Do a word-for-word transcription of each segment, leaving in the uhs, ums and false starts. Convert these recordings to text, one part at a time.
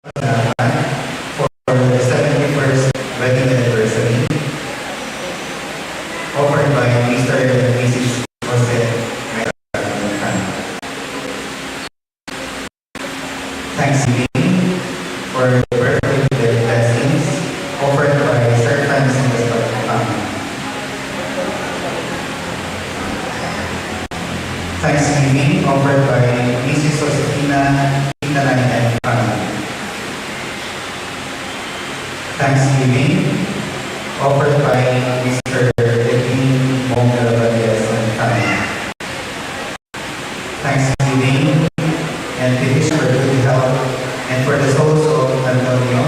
for the seventy-first wedding anniversary, offered by Mister and Missus Jose Mera. Thanksgiving for the birthday blessings, offered by Sir Francis Gaspar family. Thanksgiving offered by Missus Josefina Quintanay and family. Thanksgiving offered by Mister Edwin Mong Lavalias and family. Thanksgiving and petition for good health and for the souls of Antonio,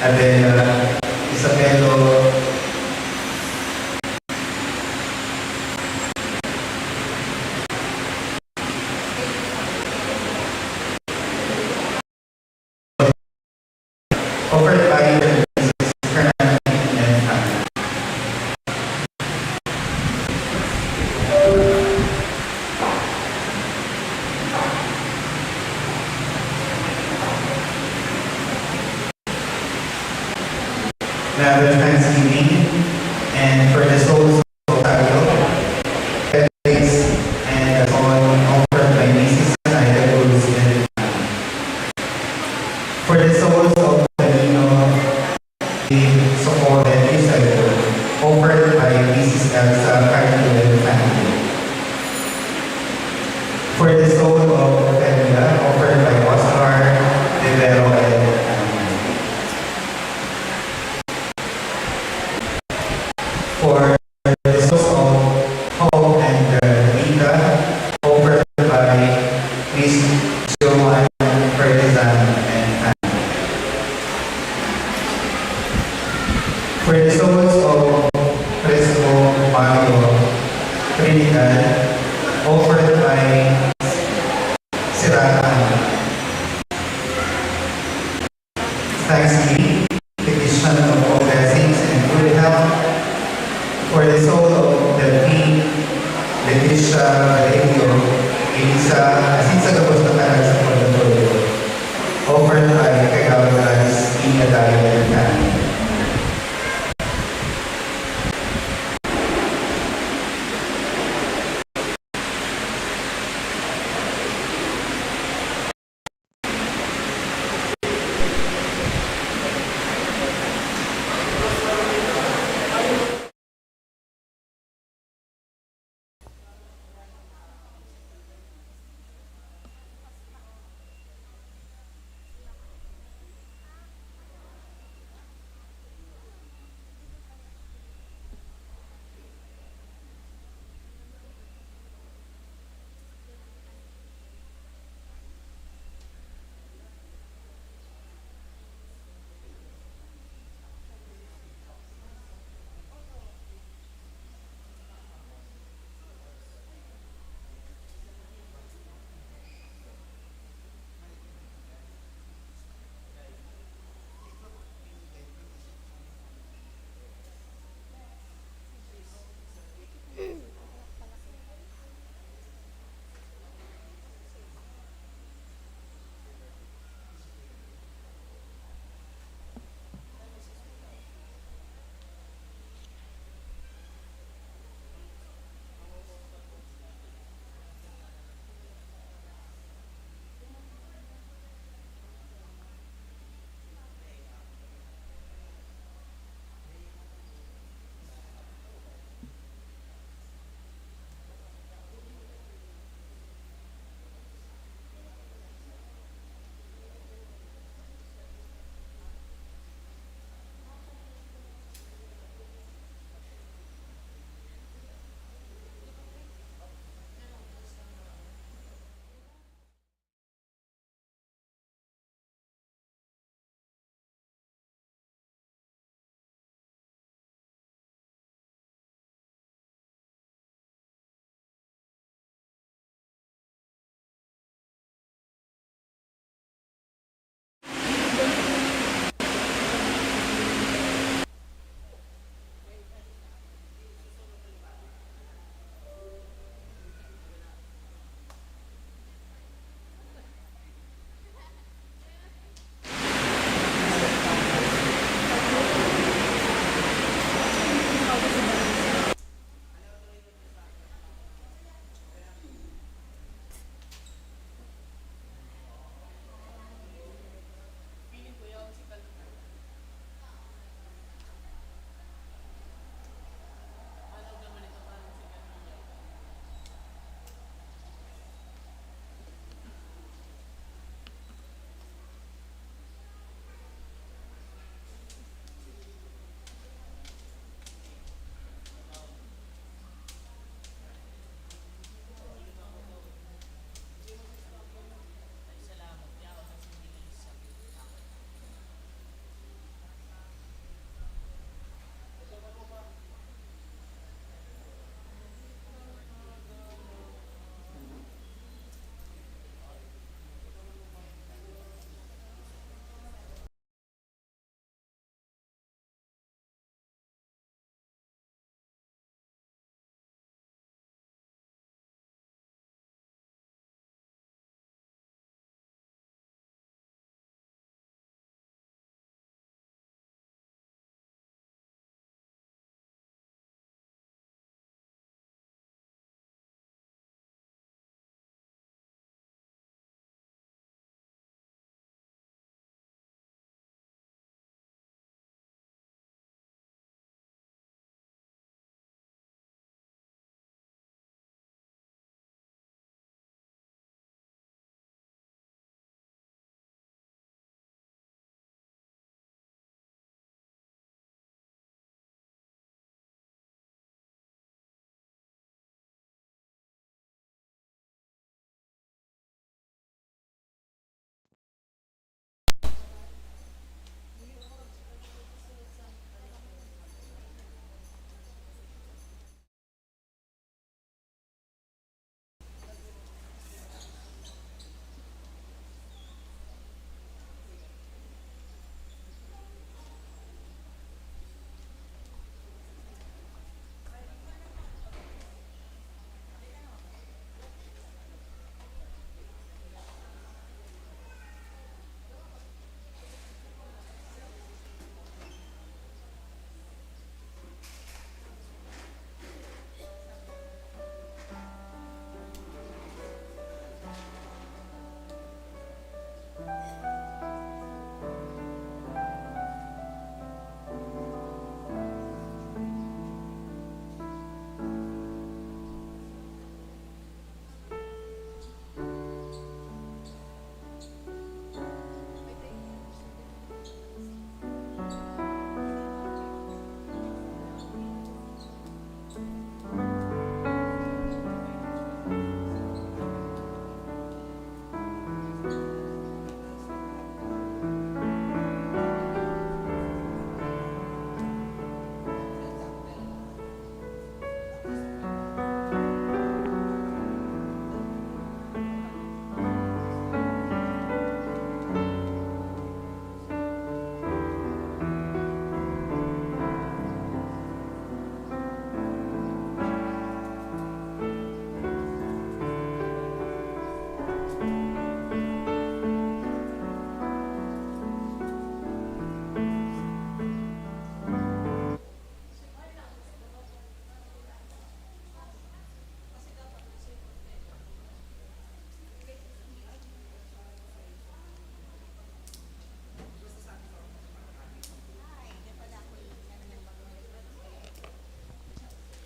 Abela, Isabelo, offered by Mister Fernando Jimenez. Another thanksgiving and for the souls of Rosario, Felix, and the phone offered by Missus Naida Cruz and for the souls of Danilo, Socorro, and Isabel, offered by Missus Elsa Cardinal and family. For the soul of Ophelia, offered by Oscar Rivero and family. For the souls of Paul and uh, Rita, offered by Miss Joanne Ferdinand and family. For the souls of Crespo Mario Trinidad, offered by Siratan. Thanksgiving, petition of all blessings and good health for the soul of Delphine, Leticia, Valerio, Elisa, asin sa gabos na kalag sa purgatorio. Offered by Kagawad Alice E. Adalia and family.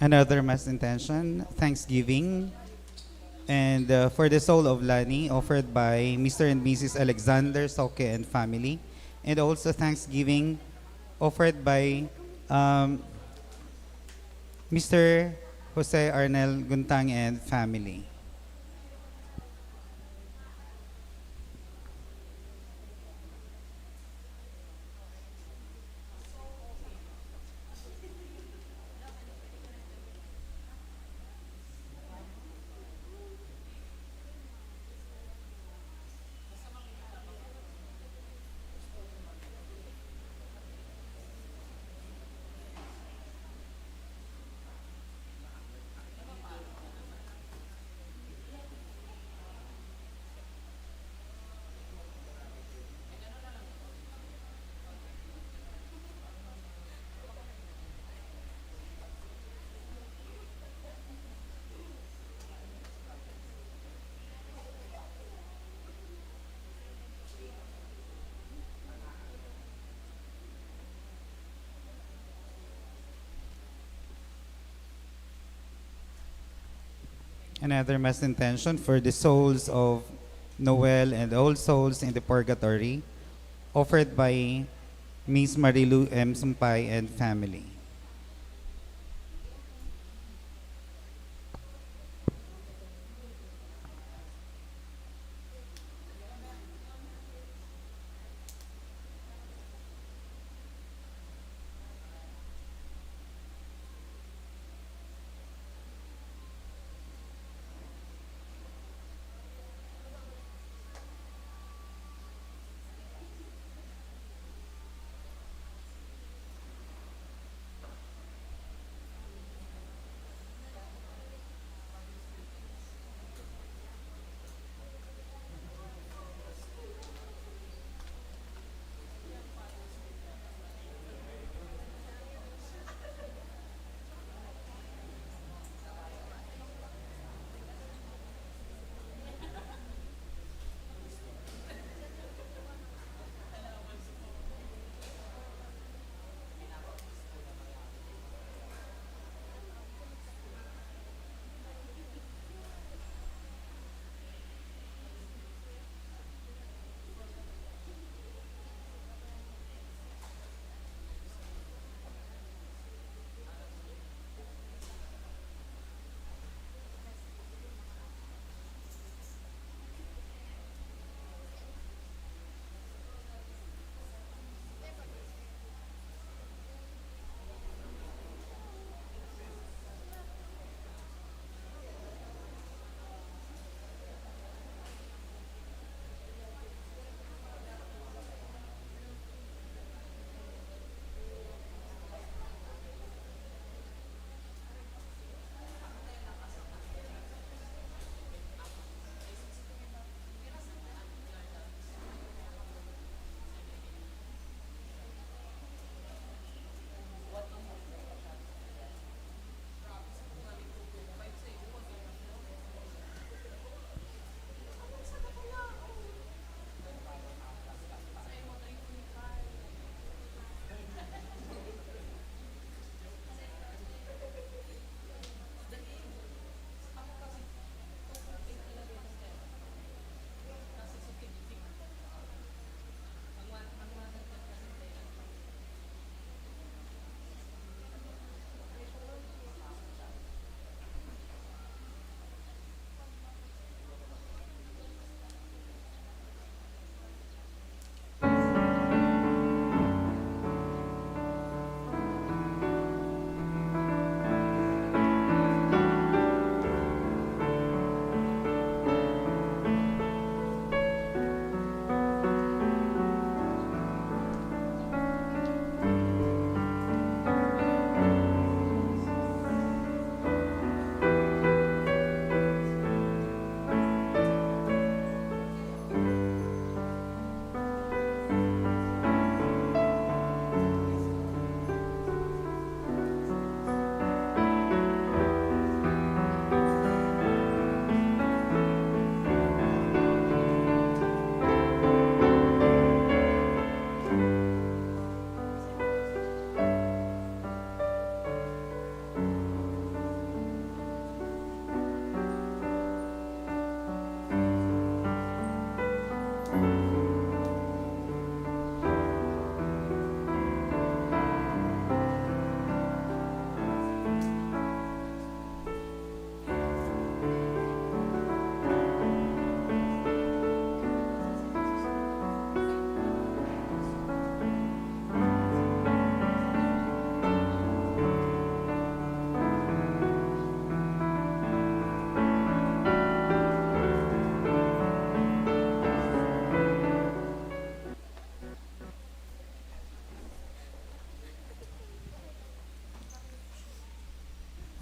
Another mass intention, thanksgiving. And uh, for the soul of Lani, offered by Mister and Missus Alexander Soke and family. And also thanksgiving offered by um, Mister Jose Arnel Guntang and family. Another mass intention for the souls of Noel and all souls in the purgatory, offered by Miss Marilu M. Sumpay and family.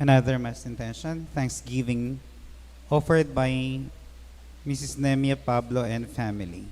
Another mass intention, thanksgiving, offered by Missus Nemia Pablo and family.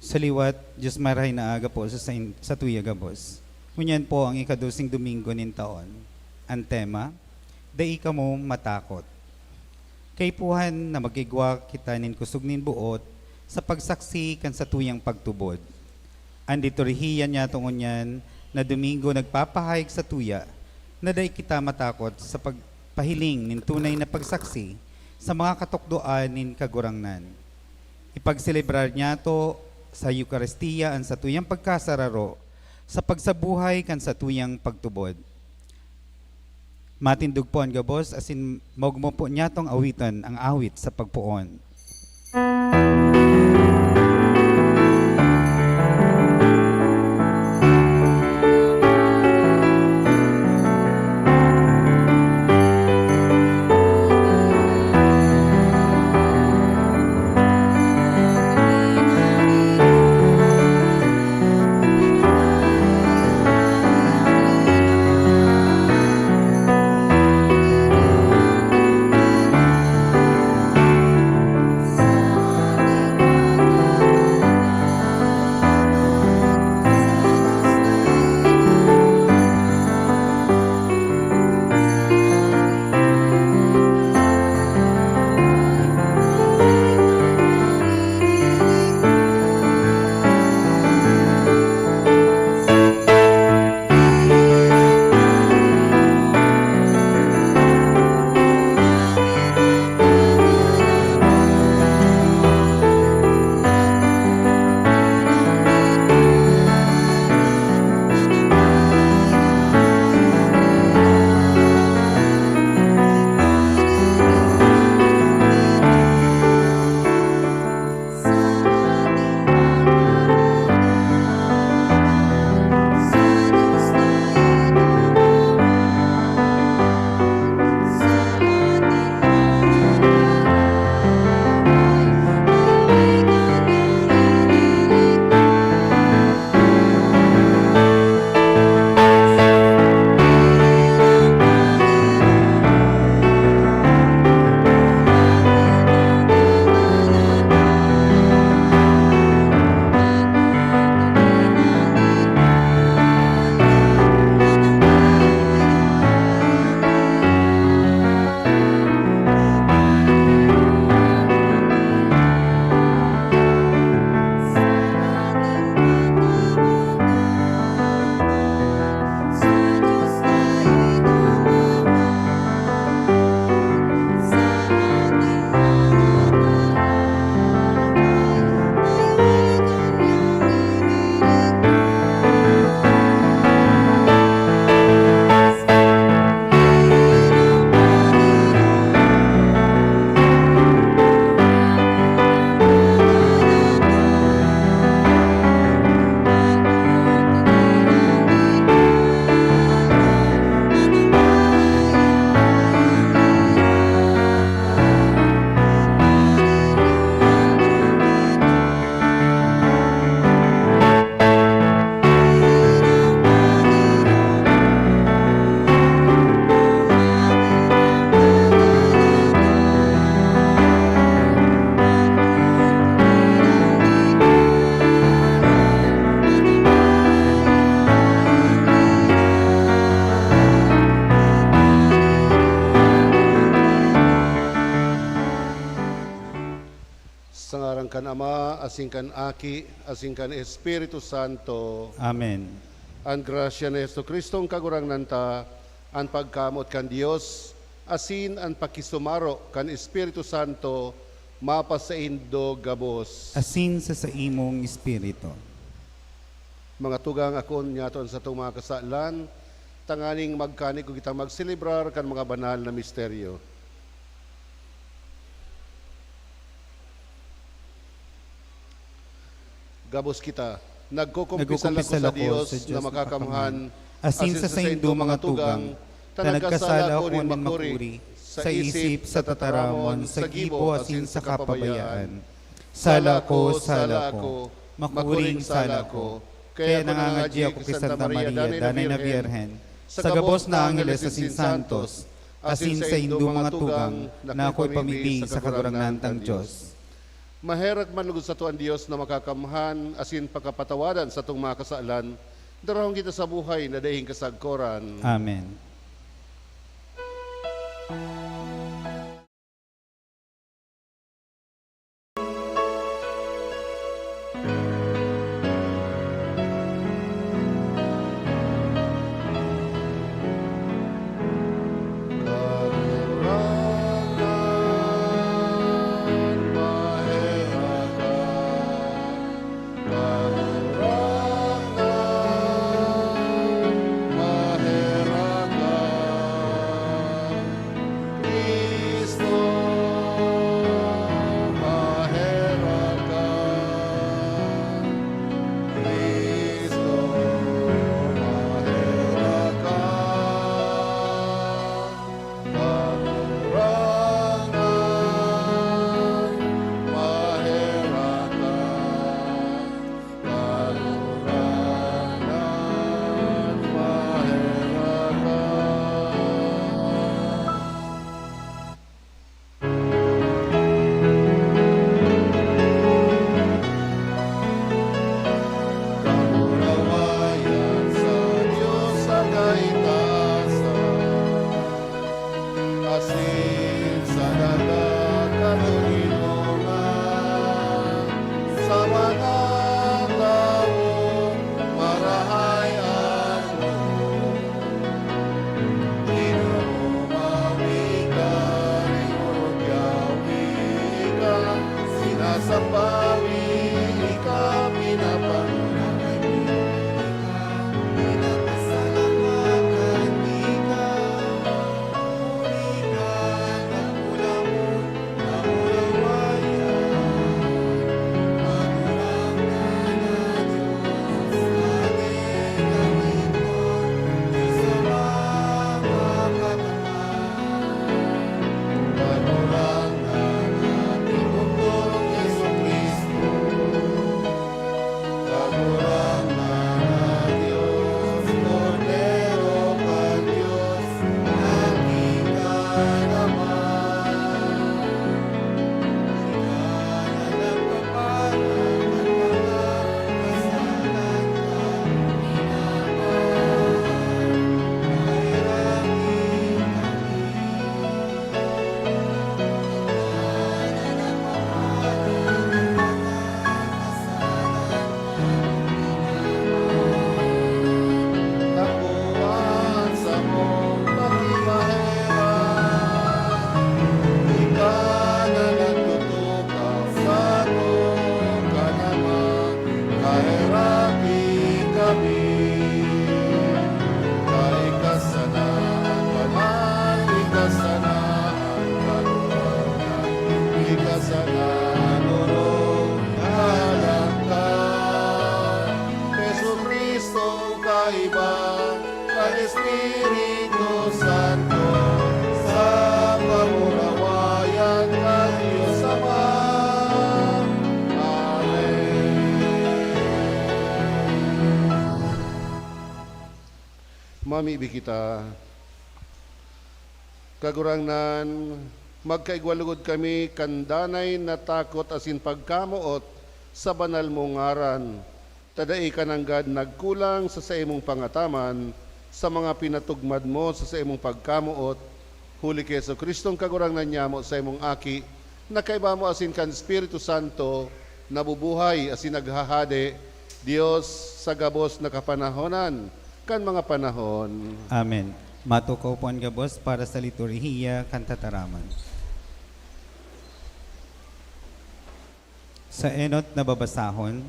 Sa liwat, Diyos marahay na aga po sa sain-, satuya gabos. Ngunyan po ang ikadoseng Domingo nin taon. Ang tema, Dai Kamo Matakot. Kaipuhan na mag-igwa kita nin kusog nin boot sa pagsaksi kan satuyang pagtubod. An liturhiya niyato ngunyan na Domingo nagpapahayag satuya na dai kita matakot sa pagpahiling nin tunay na pagsaksi sa mga katukdoan nin Kagurangnan. Ipagselebrar niyato sa Eukaristia an satuyang pagkasararo sa pagsabuhay kan satuyang pagtubod. Matindog po an gabos, asin maogma po niyatong awiton ang awit sa pagpoon. Ama, asin kan Aki, asin kan Espiritu Santo. Amen. An grasya ni Jesu-Cristong Kagurangnan ta, an pagkamoot kan Dios, asin an pakisumaro kan Espiritu Santo, mapasaindo gabos. Asin sa saimong espiritu. Mga tugang, akoon niyato an satong mga kasalan, tanganing magkanigo kitang magselebrar kan mga banal na misteryo. Gabos kita. Nagkukumpisal Nagkukumpisal ako sa ako Dios sa Diyos na na makakamhan, makakamhan, asin asin sa sa saindo saindo mga mga tugang, tugang, ta ta nagkasala nagkasala ako ako nin nin makuri, makuri, sa sa isip, isip, sa sa tataramon, tataramon, sa sa gibo, gibo, asin asin sa sa kapabayaan. kapabayaan. Sala ko, sala ko, makuring sala ko. Kaya Kaya nangangadya nangangadya ako ki Santa Maria, Danay na Birhen, sa gabos na angeles asin santos, asin sa indong mga tugang, na ako'y pamibi sa Kagurangnan tang Dios. Maherak man lugod sato an Dios na makakamhan asin pakapatawadan satong mga kasalan, darahon kita sa buhay na daing kasagkoran. Amen. Cristo, maherak ka. Cristo, maherak ka. Kagurangnan, maherak ka. Kagurangnan, maherak ka. Kamurawayan sa Dios sa kaitaasan, asin sa daga katoninongan, sa mga tawong marahay at lugod. Inumawi ka, rinurugyawi ka, sinasampawi ka, pinapangunawi ka, pinapasalamatan ka, huli ka, nakulamon, Kagurangnan na Dios, Kordero kan Dios, nagkikalaman. Ika na nagpaparan kan mga kasalan kan minaman. Maherak kami. Tapoan samong pakimaherak, ika na nagtutukaw sa aton kan Ama, kaheraki kami. Ika sana an banal, ika sana an katotohanan, ika sana an orog na halangka. Jesu-Cristong kaiba kan Espiritu Santo, sa kamurawayan kan Dios Ama. Amen. Mamibi kita. Kagurangnan, magkaigwa logod kami kan danay na takot asin pagkamoot sa banal mong ngaran, ta dai ka nanggad nagkulang sa saimong pangataman sa mga pinatugmad mo sa saimong pagkamoot, huli ki Jesu-Cristong Kagurangnan nyamo, saimong Aki, na kaiba mo asin kan Espiritu Santo, nabubuhay asin naghahade, Dios sa gabos na kapanahonan kan mga panahon. Amen. Matukaw po an gabos para sa liturhiya kan tataramon. Sa enot na babasahon,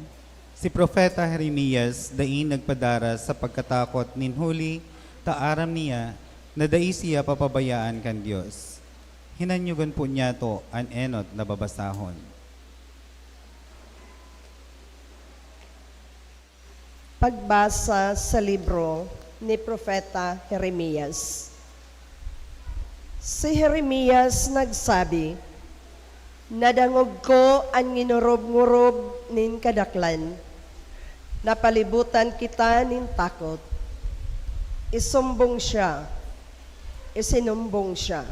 si Propeta Jeremias dai nagpadara sa pagkatakot nin huli ta aram niya na dai siya papabayaan kan Dios. Hinanyogon po niyato an enot na babasahon. Pagbasa sa libro ni Propeta Jeremias. Si Jeremias nagsabi, "Nadangog ko an nginurob-ngurob nin kadaklan. Napalibutan kita nin takot." Isumbong siya, isinumbong siya.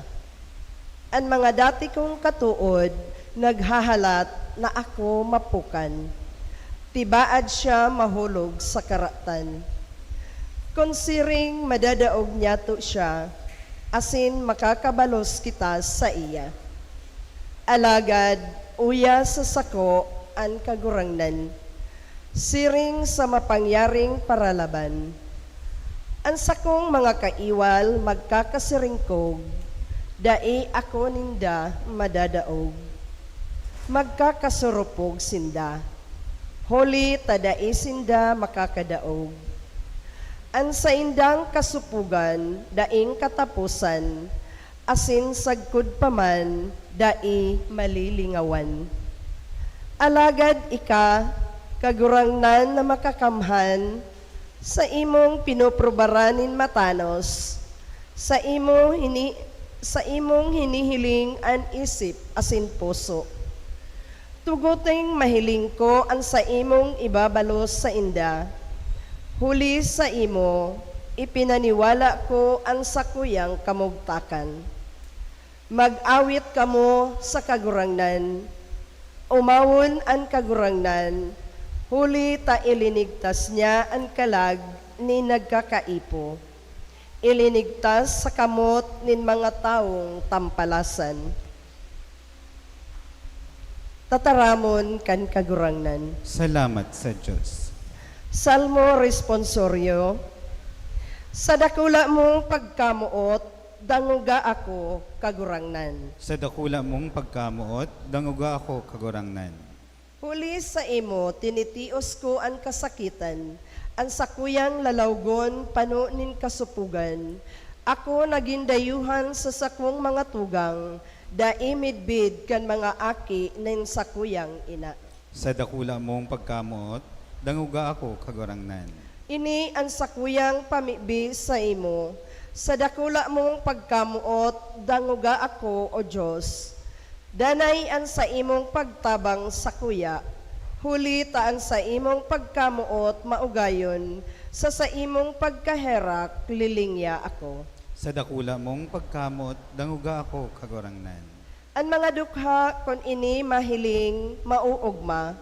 An mga dati kong katood naghahalat na ako mapukan. Tibaad siya mahulog sa karatan. Kun siring madadaog niyato siya, asin makakabalos kita saiya. Alagad uya sa sako an Kagurangnan, siring sa mapangyaring paralaban. An sakong mga kaiwal magkakasiringkog, dai ako ninda madadaog. Magkakasurupog sinda, huli ta dai sinda makakadaog. An saindang kasupogan daing kataposan, asin sagkod pa man dai malilingawan. Alagad ika, Kagurangnan na Makakamhan, sa imong pinoprobaran nin matanos, sa imo hini-, sa imong hinihiling an isip asin puso. Tugoting mahiling ko an saimong ibabalos sainda, huli saimo ipinaniwala ko an sakuyang kamugtakan. Mag-awit kamo sa Kagurangnan. Omawon an Kagurangnan, huli ta ilinigtas niya an kalag nin nagkakaipo. Ilinigtas sa kamot nin mga tawong tampalasan. Tataramon kan Kagurangnan. Salamat sa Dios. Salmo Responsorio. Sa dakula mong pagkamoot, dangoga ako, Kagurangnan. Sa dakula mong pagkamoot, dangoga ako, Kagurangnan. Huli saimo, tinitios ko an kasakitan, an sakuyang lalawgon pano nin kasupogan. Ako nagin dayuhan sa sakong mga tugang, dai midbid kan mga aki nin sakuyang ina. Sa dakula mong pagkamoot, dangoga ako, Kagurangnan. Ini an sakuyang pamibi saimo, sa dakula mong pagkamoot, dangoga ako, O Dios. Danay an saimong pagtabang sakuya, huli ta an saimong pagkamoot maugayon, sa saimong pagkaherak lilingya ako. Sa dakula mong pagkamoot, dangoga ako, Kagurangnan. An mga dukha, kun ini mahiling, maoogma.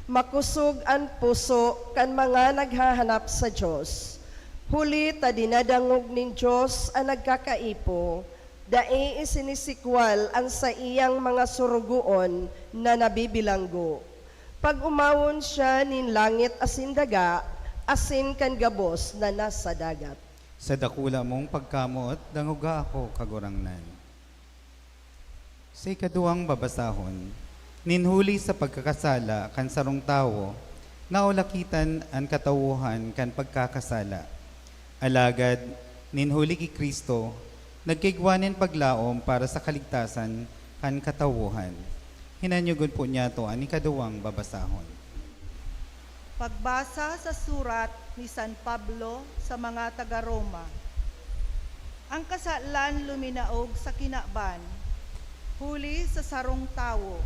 Makosog an puso kan mga naghahanap sa Dios. Huli ta dinadangog nin Dios an nagkakaipo, dai isinisikwal an saiyang mga sorogoon na nabibilanggo. Pag-omawon siya nin langit asin daga, asin kan gabos na nasa dagat. Sa dakula mong pagkamoot, dangoga ako, Kagurangnan. Sa ikaduwang babasahon, nin huli sa pagkakasala kan sarong tawo, naulakitan an katawohan kan pagkakasala. Alagad, nin huli ki Cristo, nagkaigwa nin paglaom para sa kaligtasan kan katawohan. Hinanyogon po niyato an ikaduwang babasahon. Pagbasa sa surat ni San Pablo sa mga taga Roma. An kasalan luminaog sa kinaban, huli sa sarong tawo,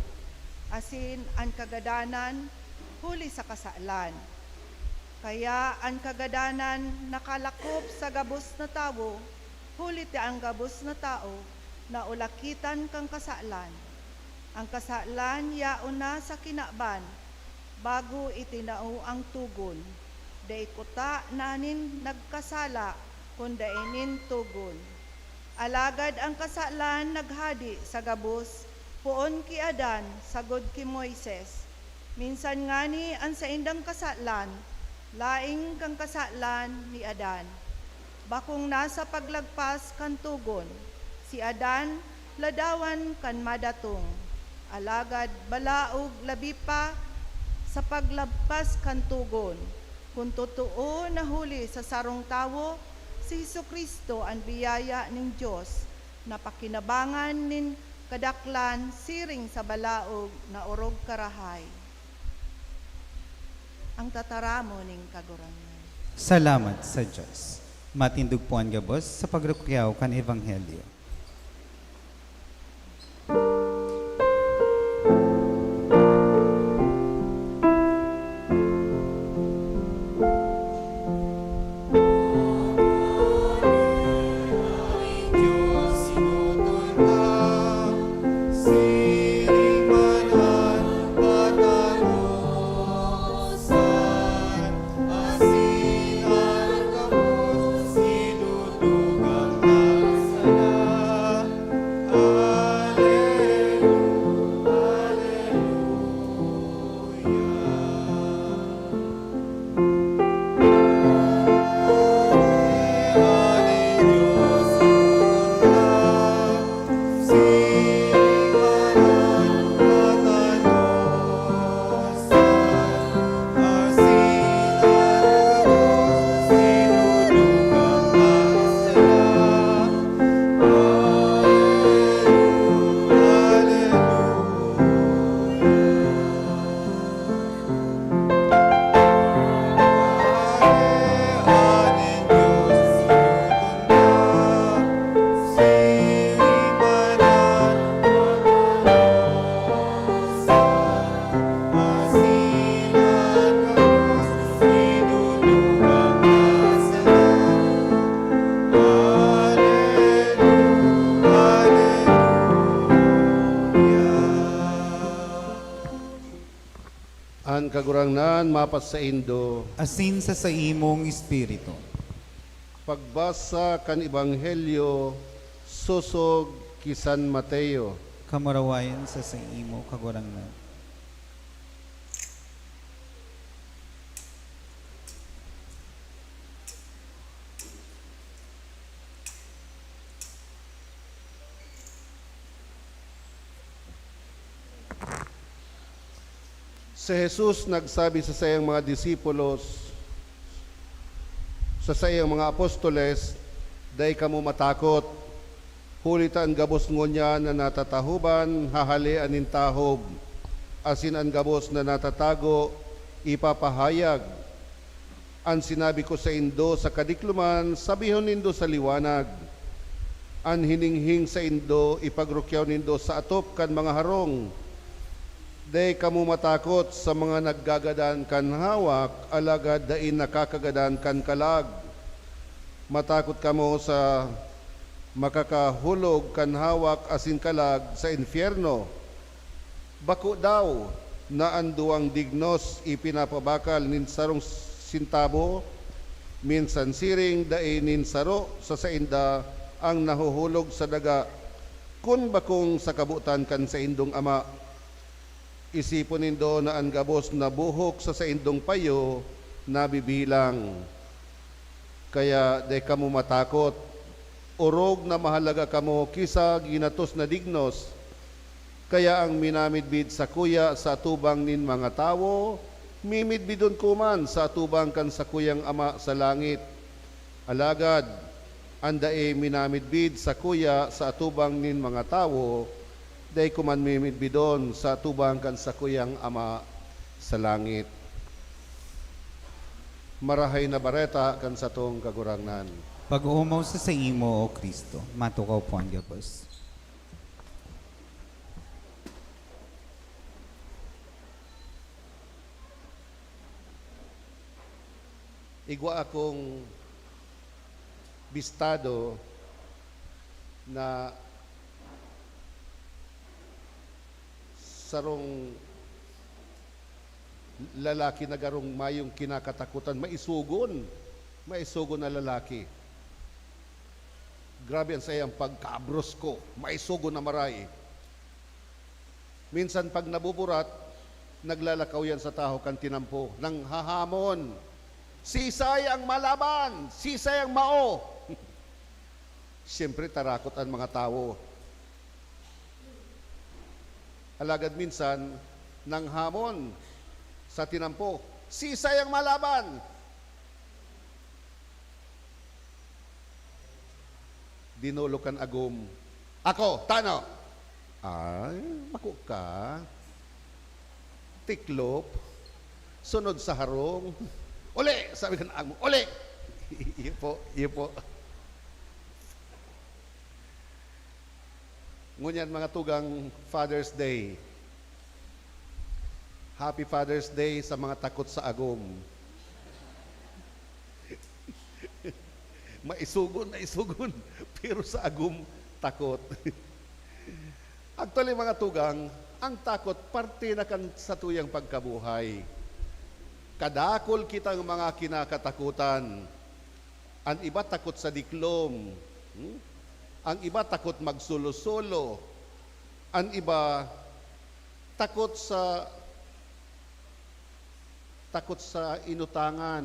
asin an kagadanan, huli sa kasalan. Kaya an kagadanan nakalakop sa gabos na tawo, huli ta an gabos na tawo naulakitan kan kasalan. An kasalan yaon na sa kinaban, bago itinao ang togon. Dai kuta na nin nagkasala, kun dai nin togon. Alagad an kasalan naghade sa gabos poon ki Adan sagkod ki Moises, Minsan ngani an saindang kasalan laing kan kasalan ni Adan. Bakong nasa paglagpas kan togon, si Adan ladawan kan madatong. Alagad balaog labi pa sa paglagpas kan togon, kun totoo na huli sa sarong tawo, si Jesu-Cristo an biyaya nin Dios na pakinabangan nin kadaklan siring sa balaog na orog karahay. Ang tataramon nin Kagurangnan. Salamat sa Dios. Matindog po an gabos sa pagrukyaw kan Ebanghelyo. An Kagurangnan mapasaindo. Asin sa saimong espiritu. Pagbasa kan Ebanghelyo sosog ki San Mateo. Kamurawayan sa saimo, Kagurangnan. Si Jesus nagsabi sa saiyang mga disipulos, sa saiyang mga apostoles, "Dai kamo matakot, huli ta an gabos ngunyan na natatahoban, hahalean nin tahob, asin an gabos na natatago, ipapahayag." An sinabi ko saindo sa kadikloman, sabihon nindo sa liwanag. An hininghing saindo, ipagrukyaw nindo sa atop kan mga harong. Dai kamo matakot sa mga naggagadan kan hawak, alagad dai nakakagadan kan kalag. Matakot kamo sa makakahulog kan hawak asin kalag sa impyerno. Bako daw na an duwang dignos ipinapabakal nin sarong sentabo? Minsan siring dai nin saro sa sainda ang nahuhulog sa daga, kun bakong sa kabotan kan saindong Ama. Isipon nindo na an gabos na buhok sa saindong payo nabibilang. Kaya dai kamo matakot. Orog na mahalaga kamo ki sa ginatos na dignos. Kaya an minamidbid sakuya sa atubang nin mga tawo, mimidbidon ko man sa atubang kan sakuyang Ama sa langit. Alagad an dai minamidbid sakuya sa atubang nin mga tawo, dai ko man mimidbidon sa atubang kan sakuyang Ama sa langit. Marahay na Bareta kan satong Kagurangnan. Pag-oomaw sa saimo, O Cristo. Matukaw po an gabos. Igwa akong bistado na sarong lalaki na garong mayong kinakatakutan, maisogon, maisogon na lalaki. Grabe an saiyang pagkabrosko, maisogon na maray. Minsan pag nabuburat, Naglalakaw yan sa tahaw kan tinampo, nanghahamon, "Sisay ang malaban? Sisay ang mao?" Siyempre, tarakot an mga tawo. Alagad minsan, nanghamon sa tinampo, "Sisay ang malaban?" Dinolo kan agom, "Ako, tano!" "Ay, bako ka. Tiklop. Sunod sa harong." "Uli!" sabi kan agom, "Uli!" Iyo po, iyo po. Ngunyan, mga tugang, Father's Day. Happy Father's Day sa mga takot sa agom. Maisogon, maisogon, pero sa agom, takot. Actually, mga tugang, ang takot parte na kan satuyang pagkabuhay. Kadakul kitang mga kinakatakutan. An iba takot sa diklom. Hmm? Ang iba takot magsolo-solo. An iba takot sa, takot sa inutangan.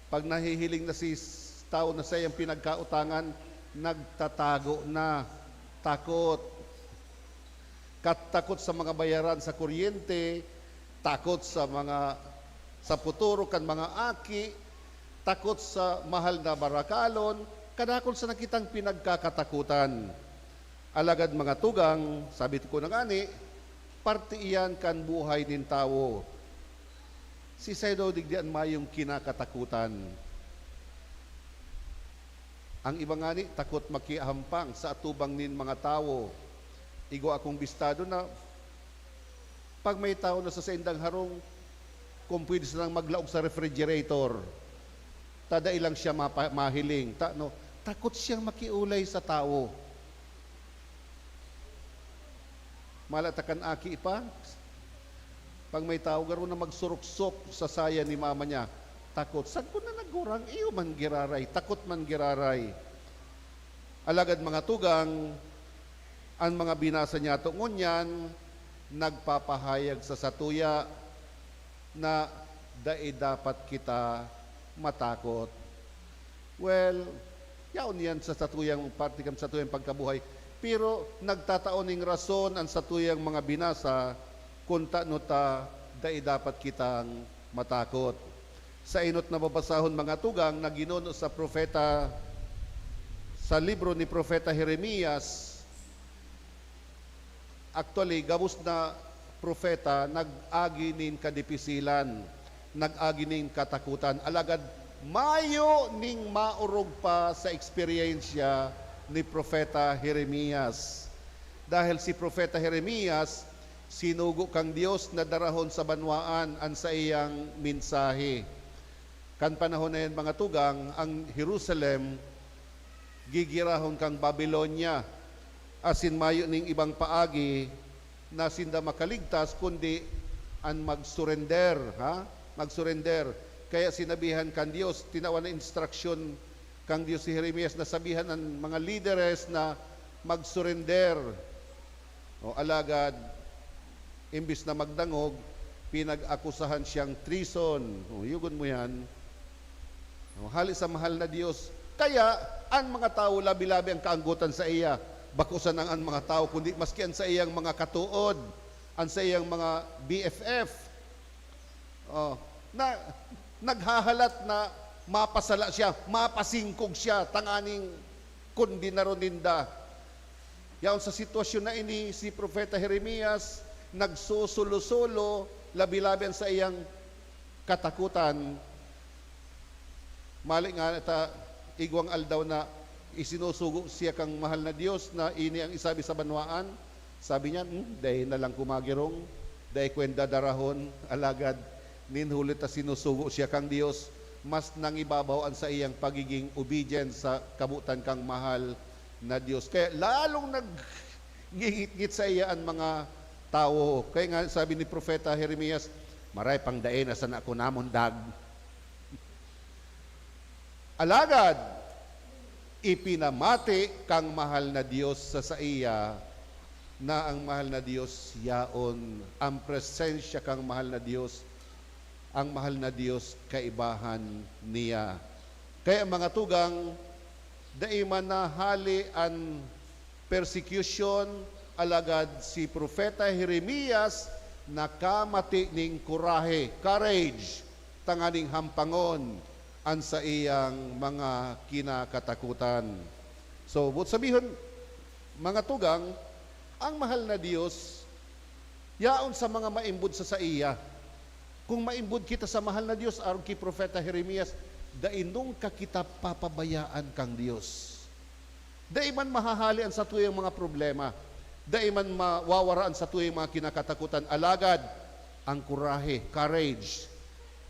Pag nahihiling na si s-, tawo na saiyang pinagkautangan, nagtatago na. Takot. Kat-, takot sa mga bayaran sa kuryente, takot sa mga, sa futuro kan mga aki, takot sa mahal na barakalon, kadakul sana kitang pinagkakatakutan. Alagad, mga tugang, sabi ko na ngani, parte iyan kan buhay nin tawo. Siisay daw digdi an mayong kinakatakutan? Ang iba ngani takot makihampang sa atubang nin mga tawo. Igwa akong bistado na pag may tawo na sa saindang harong, kung pwede sanang maglaog sa refrigerator, ta dai lang siya mapa-, mahiling. Ta-, no, takot siyang makiolay sa tawo. Mala ta kan aki pa, pag may tawo garo na magsuruksok sa saya ni mama niya, takot. Sagkod na nagurang, iyo man giraray, takot man giraray. Alagad, mga tugang, an mga binasa niyato ngunyan nagpapahayag sa satuya na dai dapat kita matakot. Well, yaon yan sa satuyang parte kan satuyang pagkabuhay. Pero nagtatao nin rason an satuyang mga binasa kun tano ta dai dapat kitang matakot. Sa enot na babasahon, mga tugang, na ginuno sa propeta, sa libro ni Propeta Jeremias, actually, gabos na propeta nag-agi nin kadipisilan, nag-agi nin katakutan. Alagad mayo ning maorog pa sa eksperyensya ni Propeta Jeremias. Dahil si Propeta Jeremias, sinugo kan Dios na darahon sa banwaan an saiyang mensahe. Kan panahon na yan, mga tugang, ang Jerusalem gigirahon kan Babilonia, asin mayo ning ibang paagi na sinda makaligtas kundi an magsurender, ha? Magsurender. Kaya sinabihan kan Dios, tinawan na instruksyon kan Dios si Jeremias na sabihan an mga lideres na magsurender. O, alagad, imbis na magdangog, pinag-akusahan siyang treason. O, yugon mo yan. O, hali sa mahal na Dios. Kaya, an mga tawo, labi-labi an kaanggotan saiya, bako sana an mga tawo, kundi maski an saiyang mga katood, an saiyang mga B F F. O, na, naghahalat na mapasala siya, mapasingkog siya, tanganing kondenaron ninda. Yaon sa sitwasyon na ini, si Propeta Jeremias nagsosolo-solo, labi-labi an saiyang katakutan. Mali nga ta, igwang aldaw na isinusugo siya kan mahal na Dios na ini ang isabi sa banwaan. Sabi niya, "Hmm, dai na lang ko magirong, dai ko yan dadarahon." Alagad, nin huli ta sinusugo siya kan Dios, mas nangibabaw an saiyang pagiging obedient sa kabotan kan mahal na Dios. Kaya lalong nagngingitngit saiya an mga tawo. Kaya nga sabi ni Propeta Jeremias, "Maray pang dai na sana ako namundag." Alagad, ipinamati kan mahal na Dios sa saiya na ang mahal na Dios yaon, ang presensya kang mahal na Dios, ang mahal na Dios kaibahan niya. Kaya, mga tugang, dai man nahali an persecution, alagad si Propeta Jeremias nakamati nin kurahe, courage, tanganing hampangon an saiyang mga kinakatakutan. So, buot sabihon, mga tugang, ang mahal na Dios yaon sa mga maimbod sa saiya. Kung maimbod kita sa mahal na Dios, arog ki Propeta Jeremias, dai nungka kita papabayaan kan Dios. Dai man mahahali an satuyang mga problema. Dai man mawawara an satuyang mga kinakatakutan. Alagad, ang kurahe, courage,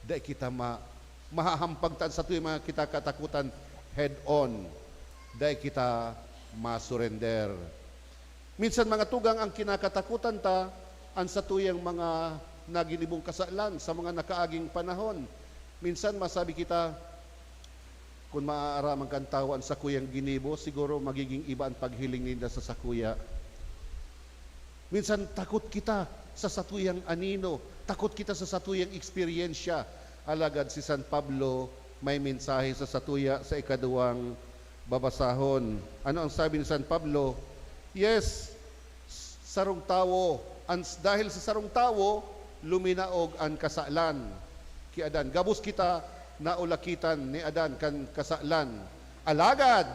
dai kita ma-, mahahampag ta an satuyang mga kinakatakutan head-on. Dai kita masurrender. Minsan, mga tugang, ang kinakatakutan ta, an satuyang mga naginibong kasalan sa mga nakaaging panahon. Minsan, masabi kita, "Kun maaaraman kan tawo an sakuyang ginibo, siguro magiging iba an paghiling ninda sa sakuya." Minsan, takot kita sa satuyang anino, takot kita sa satuyang eksperyensya. Alagad si San Pablo may mensahe sa satuya sa ikaduwang babasahon. Ano ang sabi ni San Pablo? Yes, sarong tawo, an, dahil sa sarong tawo, luminaog an kasalan ki Adan. Gabos kita naulakitan ni Adan kan kasalan. Alagad,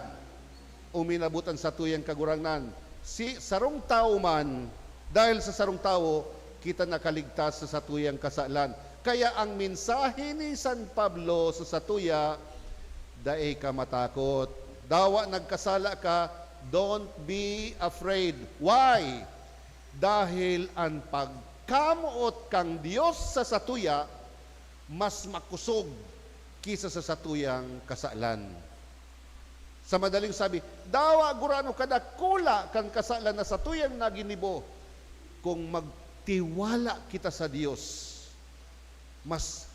uminabot an satuyang Kagurangnan. Si sarong tawo man, dahil sa sarong tawo, kita nakaligtas sa satuyang kasalan. Kaya ang mensahe ni San Pablo sa satuya, "Dai ka matakot. Dawa nagkasala ka, don't be afraid." Why? Dahil an pagkamoot kan Dios sa satuya mas makosog ki sa satuyang kasalan. Sa madaling sabi, dawa gurano kadakula kan kasalan na satuyang naginibo, kung magtiwala kita sa Dios, mas,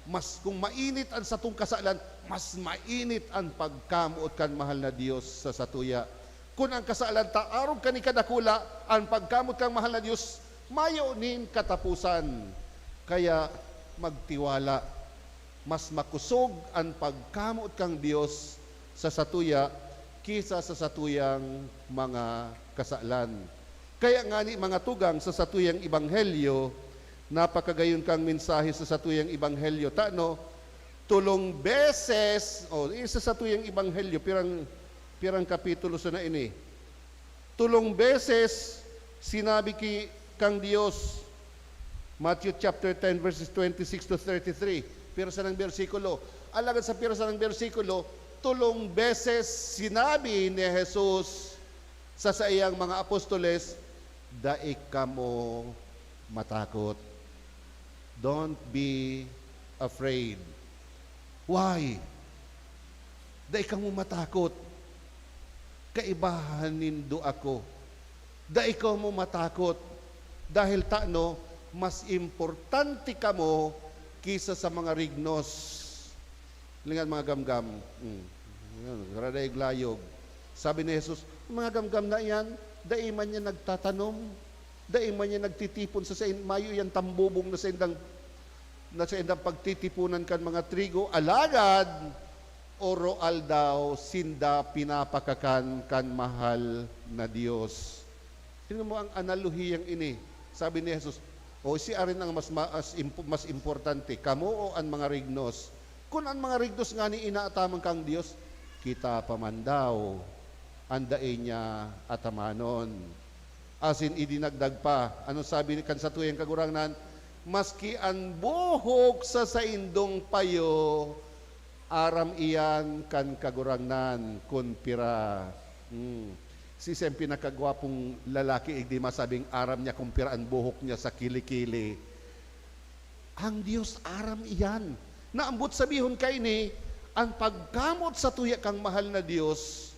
mas, kung mainit an satong kasalan, mas mainit an pagkamoot kan mahal na Dios sa satuya. Kun an kasalan ta arog kan ikadakula, an pagkamoot kan mahal na Dios mayo nin kataposan. Kaya magtiwala. Mas makosog an pagkamoot kan Dios sa satuya ki sa satuyang mga kasalan. Kaya ngani, mga tugang, sa satuyang ebanghelyo, napakagayon kang mensahe sa satuyang ebanghelyo. Tano, tolong beses, o, sa satuyang ebanghelyo, pirang, pirang kapitulo sana ini? Tolong beses sinabi ki, kan Dios, Matthew chapter ten, verses twenty-six to thirty-three. Pira sanang bersikulo. Alagad sa pira sanang bersikulo, tolong beses sinabi ni Jesus sa saiyang mga apostoles, "Dai kamo matakot." Don't be afraid. Why? Dai kamo matakot. Kaibahan nindo ako. Dai kamo matakot. Dahil tano, mas importante kamo kisa sa mga rignos. Lingan mga gamgam. Mm. Yan, graday layog. Sabi ni Jesus, "Mga gamgam na iyan, dai man yan nagtatanom, dai man yan nagtitipon sa sain-, mayo yan tambubong na saindang, na saindang pagtitipunan kan mga trigo, alagad oro-aldaw sinda pinapakakan kan mahal na Dios." Tingnan mo ang analogiyang ini. Sabi ni Jesus, "O, siya rin ang mas, mas, impo-, mas importante, kamo o an mga rignos?" Kun an mga rignos ngani inaataman kan Dios, kita pa man daw an dai niya atamanon. Asin idinagdag pa, ano sabi kan satuyang Kagurangnan? "Maski an buhok sa saindong payo, aram iyan kan Kagurangnan kun pira." Hmm. Siisay an pinakagwapong lalaki igdi masabing aram niya kun pira an buhok niya sa kili-kili? Ang Dios aram iyan. Naambot sabihon kaini, an pagkamot sa tuya kang mahal na Dios,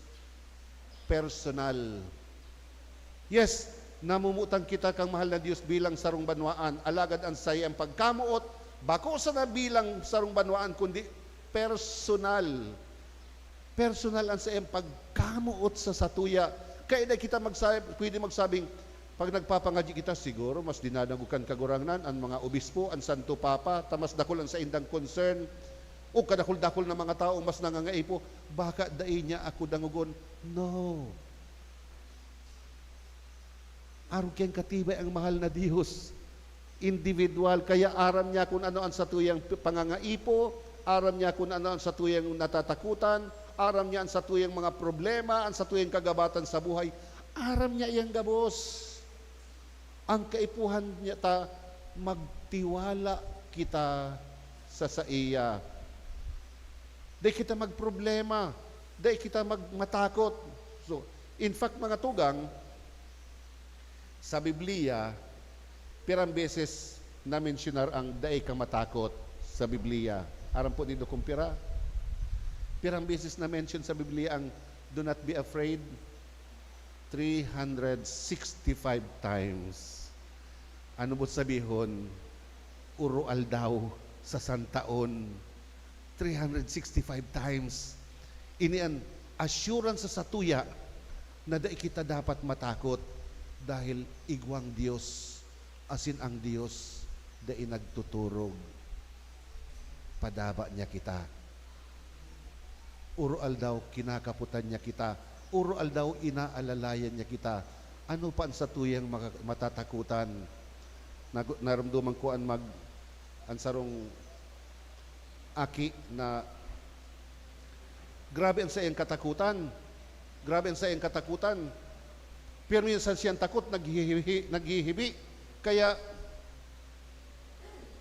personal. Yes, namumutan kita kang mahal na Dios bilang sarong banwaan, alagad an saiyang pagkamoot, bako sana bilang sarong banwaan, kundi personal. Personal an saiyang pagkamoot sa satuya. Kaya dai kita magsa-, pwede magsabing, pag nagpapangadyi kita, siguro mas dinadangog kan Kagurangnan, an mga obispo, an Santo Papa, ta mas dakul an saindang concern, o kadakul-dakul na mga tawo mas nangangaipo, baka dai niya ako dangogon. No. Arog kayang katibay ang mahal na Dios. Individual, kaya aram niya kun ano an satuyang p-, pangangaipo, aram niya kun ano an satuyang natatakotan, aram niya an satuyang mga problema, an satuyang kagabatan sa buhay. Aram niya iyang gabos. Ang kaipuhan niya ta, magtiwala kita sa saiya. Dai kita magproblema, dai kita mag-, matakot. So, in fact, mga tugang, sa Biblia, pirang beses na-mensyonar ang dai ka matakot sa Biblia. Aram po nindo kung pira? Pirang beses na-mention sa Biblia ang "Do not be afraid"? Three hundred sixty-five times. Ano bo sabihon? Uro-aldaw sa santaon. Three hundred sixty-five times. Ini an assurance sa satuya na dai kita dapat matakot dahil igwang Dios, asin ang Dios dai nagtuturog. Padaba niya kita. Uro-aldaw kinakapotan niya kita. Uro-aldaw inaalalayan niya kita. Ano pa an satuyang maka-, matatakotan? Nagu-, naromdoman ko an mag-, an sarong aki na grabe an saiyang katakotan. Grabe an saiyang katakotan. Pero minsan siyang takot, naghihihi-, naghihibi. Kaya,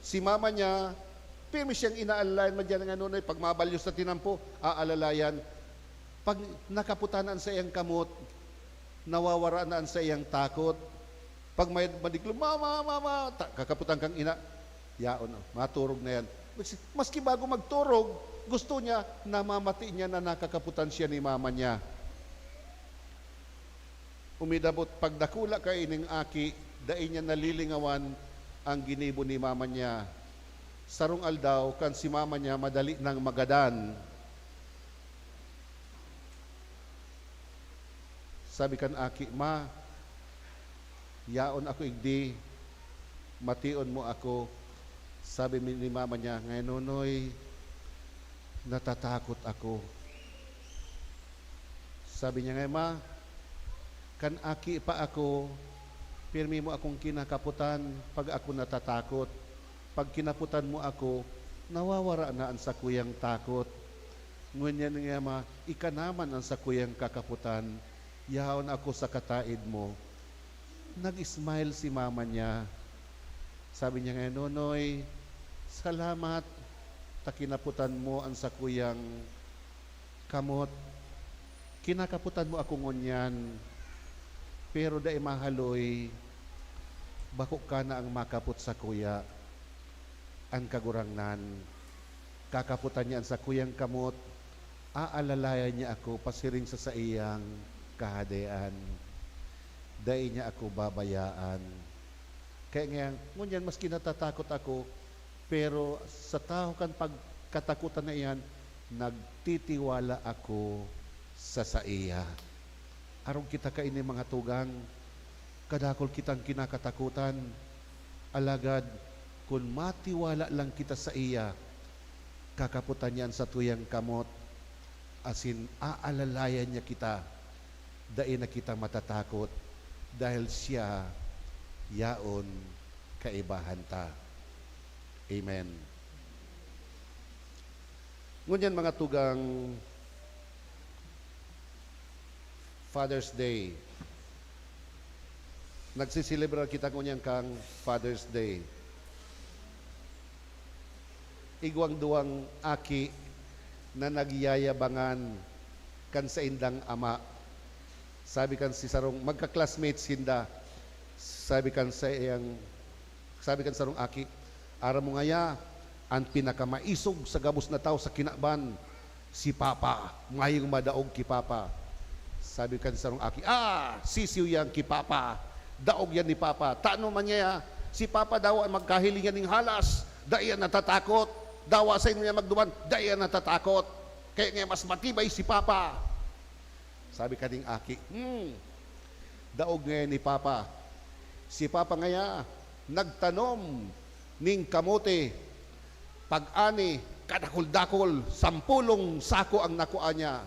si mama niya, pirmi siyang inaalalayan, madyan nga, "Nonoy, pag mabalyos na tinampo, aalalayan." Pag nakapotan na an saiyang kamot, nawawara na an saiyang takot. Pag may madiklom, "Mama, mama," ta-, kakapotan kang ina, yaon, oh, maturog na yan. Mas-, maski bago magturog, gusto niya, namamati niya na nakakapotan siya ni mama niya. Umidabot pagdakula kaining aki, dai niya nalilingawan ang ginibo ni mama niya. Sarong aldaw, kan si mama niya madali nang magadan, sabi kan aki, "Ma, yaon ako igdi, mation mo ako." Sabi mi-, ni mama niya, "Ngai, Nonoy, natatakot ako." Sabi niya, "Ngai, Ma, kan aki pa ako, pirmi mo akong kinakapotan pag ako natatakot. Pag kinapotan mo ako, nawawara na an sakuyang takot. Ngunyan nga, Ma, ika naman an sakuyang kakapotan. Yaon ako sa kataed mo." Nag-smile si mama niya. Sabi niya, "Ngai, Nonoy, salamat ta kinapotan mo an sakuyang kamot. Kinakapotan mo ako ngunyan, pero dai mahaloy, bako ka na ang makapot sakuya." An Kagurangnan, kakapotan niya an sakuyang kamot, aalalayan niya ako pasiring sa saiyang kahadean. Dai niya ako babayaan. Kaya ngayon, ngunyan, maski natatakot ako, pero sa tahaw kan pagkatakotan na iyan, nagtitiwala ako sa saiya. Arog kita kaini, mga tugang, kadakul kitang kinakatakotan. Alagad kun matiwala lang kita saiya, kakapotan niya an satuyang kamot, asin aalalayan niya kita. Dai na kita matatakot, dahil siya yaon kaibahan ta. Amen. Ngunyan, mga tugang, Father's Day. Nagsiselebrar kita ngunyan kan Father's Day. Igwang duwang aki na nagyayabangan kan saindang ama. Sabi kan si sarong, magka-classmates sinda. Sabi kan sa iyang, sabi kan sarong aki, "Aram mo ngaya, an pinakamaisog sa gabos na tawo sa kinaban, si Papa. Mayong madaog ki Papa." Sabi kan sarong aki, "Ah, sisiw yan ki Papa. Daog yan ni Papa. Tano man niya, si Papa dawa magkahiling yan ning halas. Dai yan natatakot. Dawa sa inyo yan magduman, dai yan natatakot. Kaya nga mas matibay si Papa." Sabi kaning aki, "Hmm, Daog ngayan ni Papa. Si Papa ngaya nagtanom ning kamote, pag-ani, kadakul-dakul, sampolong sako ang nakua niya.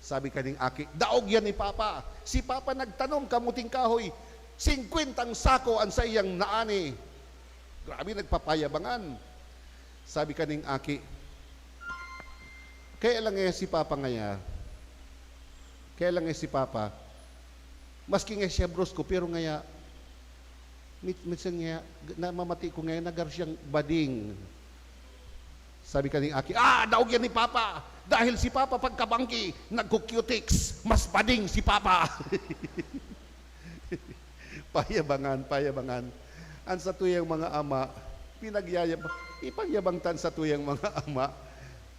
Sabi kaning aki, "Daog yan ni Papa. Si Papa nagtanom kamuting kahoy, singkwentang sako an saiyang naani." Grabe, nagpapayabangan. Sabi kaning aki, "Kaya lang ngaya si Papa ngaya, kaya lang ngaya si Papa, maski ngaya siya brusko, pero ngaya, mit-, minsan ngaya, namamati ko ngaya, nagar siyang bading." Sabi kaning aki, "Ah, daog yan ni Papa! Dahil si Papa pagkabanggi, nagkukyutix, mas bading si Papa!" Payabangan, payabangan. An satuyang mga ama, pinagyayab-, ipagyabang ta an satuyang mga ama.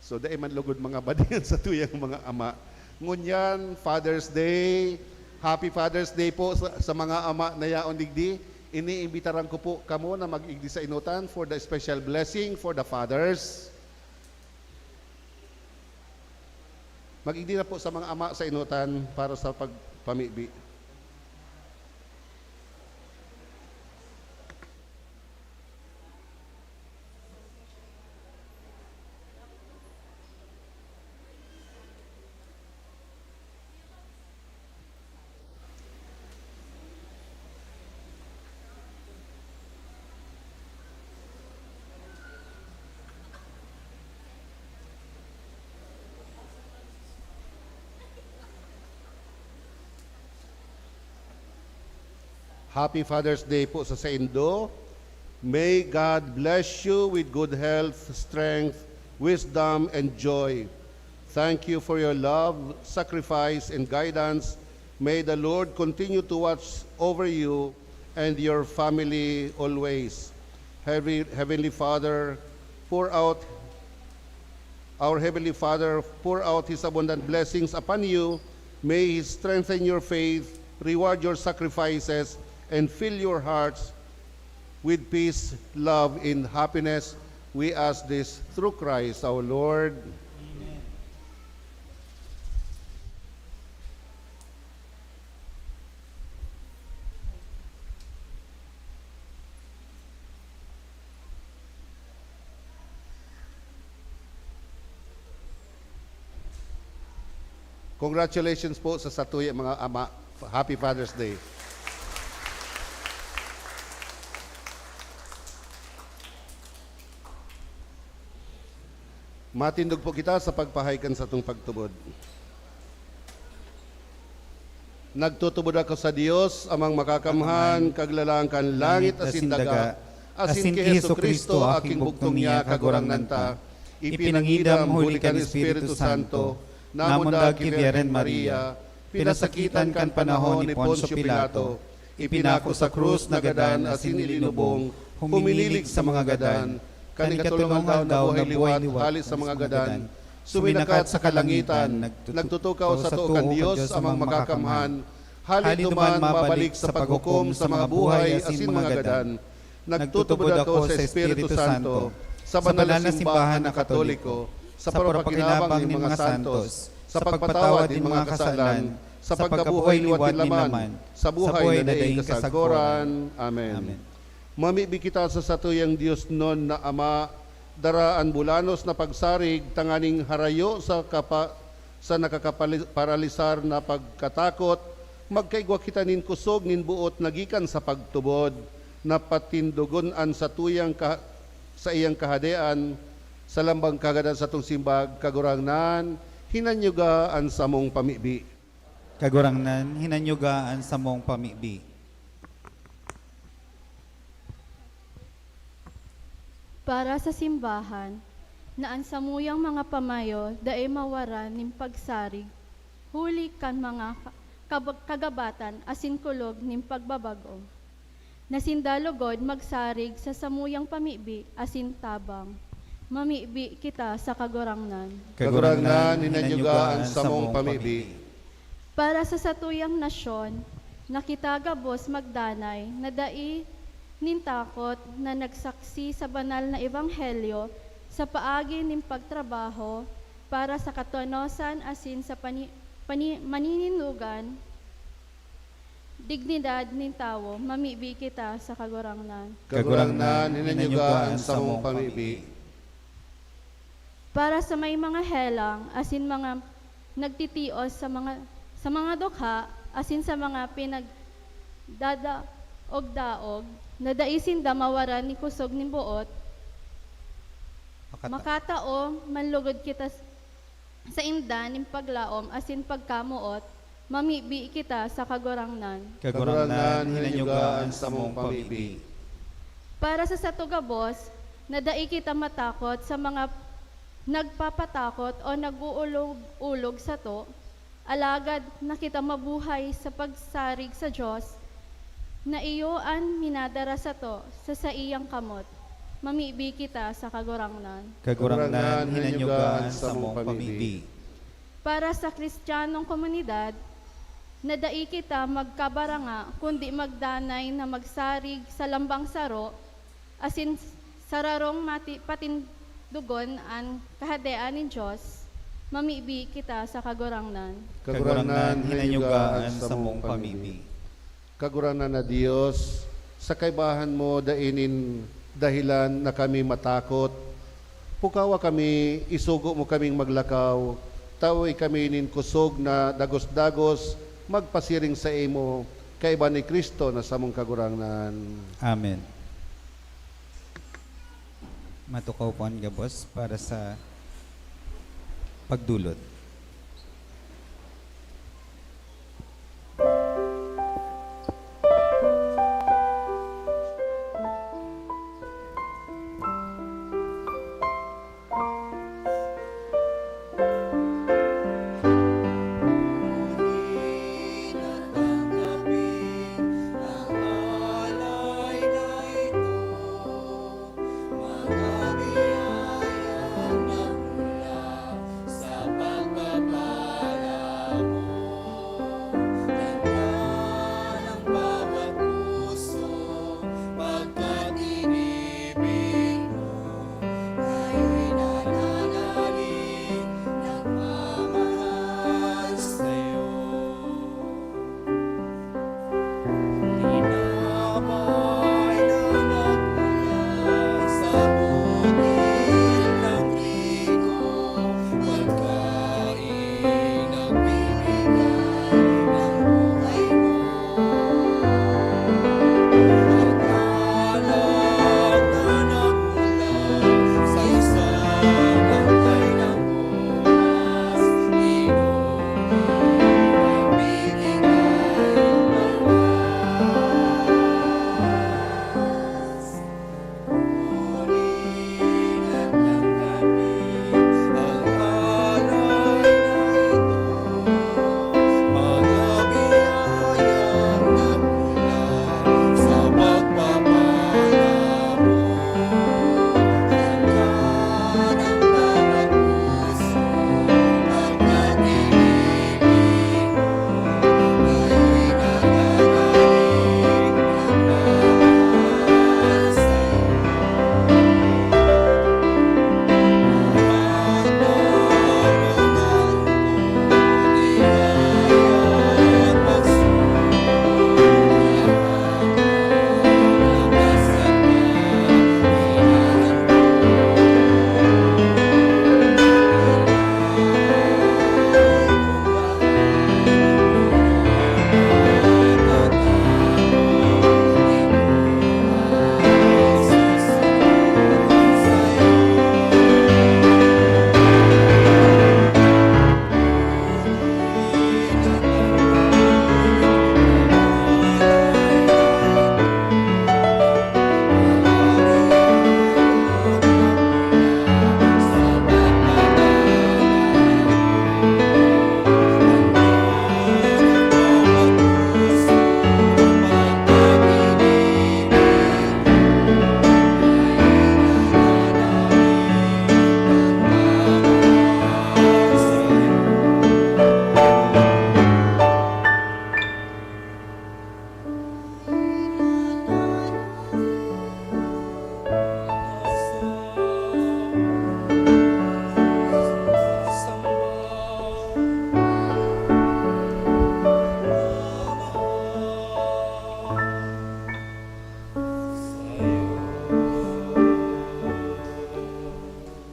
So, dai man lugod mga bading an satuyang mga ama. Ngunyan, Father's Day. Happy Father's Day po sa, sa mga ama na yaon digdi. Iniimbitaran ko po kamo na mag-igdi sa enotan for the special blessing for the fathers. Mag-igdi na po sa mga ama sa enotan para sa pagpamibi. Happy Father's Day po sa saindo. May God bless you with good health, strength, wisdom, and joy. Thank you for your love, sacrifice, and guidance. May the Lord continue to watch over you and your family always. Heavenly, Heavenly Father, pour out, our Heavenly Father, pour out His abundant blessings upon you. May He strengthen your faith, reward your sacrifices, and fill your hearts with peace, love, and happiness. We ask this through Christ our Lord. Amen. Congratulations po sa satuyang mga ama. Happy Father's Day. Matindog po kita sa pagpahay kan satong pagtubod. Nagtutubod ako sa Dios, Amang Makakamhan, Kaglalang kan langit asin daga, asin ki Jesu-Cristo, aking bugtong niya, Kagurangnan ta, ipinangidam huli kan Espiritu Santo, namundag ki Birhen Maria, pinasakitan kan panahon ni Poncio Pilato, ipinako sa krus, nagadan asin ilinubong, huminilig sa mga gadan, kan ikatolong aldaw nabuhay liwat hale sa mga gadan, suminakat sa kalangitan, nagtutukaw sa too kan Dios Amang Makakamhan, hale duman mabalik sa paghukom sa mga buhay asin mga gadan. Nagtutubod ako sa Espiritu Santo, sa banal na simbahan na Katoliko, sa parapakinabang nin mga santos, sa pagpatawad nin mga kasalan, sa pagkabuhay liwat nin laman, sa buhay na daing kasaguran. Amen. Amen. Mamibi kita sa satuyang diosnon na Ama, dara an bulanos na pagsarig tanganing harayo sa kapa-, sa nakakapali-, paralisar na pagkatakot, magkaigwa kita nin kusog nin boot na gikan sa pagtubod, na patindogon an satuyang ka-, saiyang kahadean, sa lambang kagadan satong simbag, Kagurangnan, hinanyuga an samong pamibi. Kagurangnan, hinanyuga an samong pamibi. Para sa simbahan, na an samuyang mga pamayo dai mawaran nin pagsarig, huli kan mga ka-, kabag-, kagabatan asin kulog nin pagbabag-o. Na sinda logod magsarig sa samuyang pamibi asin tabang. Mamibi kita sa Kagurangnan. Kagurangnan, hinanyuga an samong pamibi. Para sa satuyang nasyon, na kita gabos magdanay na dai nin takot na nagsaksi sa banal na ebanghelyo sa paagi nin pagtrabaho para sa katonosan asin sa pani-, pani-, maninindogan, dignidad nin tawo, mamibi kita sa Kagurangnan. Kagurangnan, hinanyuga an samong pamibi. Para sa may mga helang asin mga nagtitios sa mga sa mga dukha asin sa mga pinagdadaog-daog na dai sinda mawaran nin kusog nin boot, Makata- makatao man lugod kita s- sainda nin paglaom asin pagkamoot, mamibi kita sa Kagurangnan. Kagurangnan, hinanyuga an samong pamibi. Para sa sato gabos, na dai kita matakot sa mga nagpapatakot o nag-uulog-ulog sato, alagad na kita mabuhay sa pagsarig sa Dios, na iyo an minadara sato sa saiyang kamot. Mamibi kita sa Kagurangnan. Kagurangnan, hinanyuga an samong pamibi. Para sa Kristiyanong komunidad, na dai kita magkabaranga kundi magdanay na magsarig sa lambang saro, asin sararong mati patindogon an Kahadean nin Dios, mamibi kita sa Kagurangnan. Kagurangnan, hinanyuga an samong pamibi. Kagurangnan na Dios, sa kaibahan mo dai nin dahelan na kami matakot. Pukawa kami, isugo mo kaming maglakaw, tawe kami nin kusog na dagos-dagos magpasiring saimo, kaiba ni Cristo na samong Kagurangnan. Amen. Matukaw po an gabos para sa pagdulot.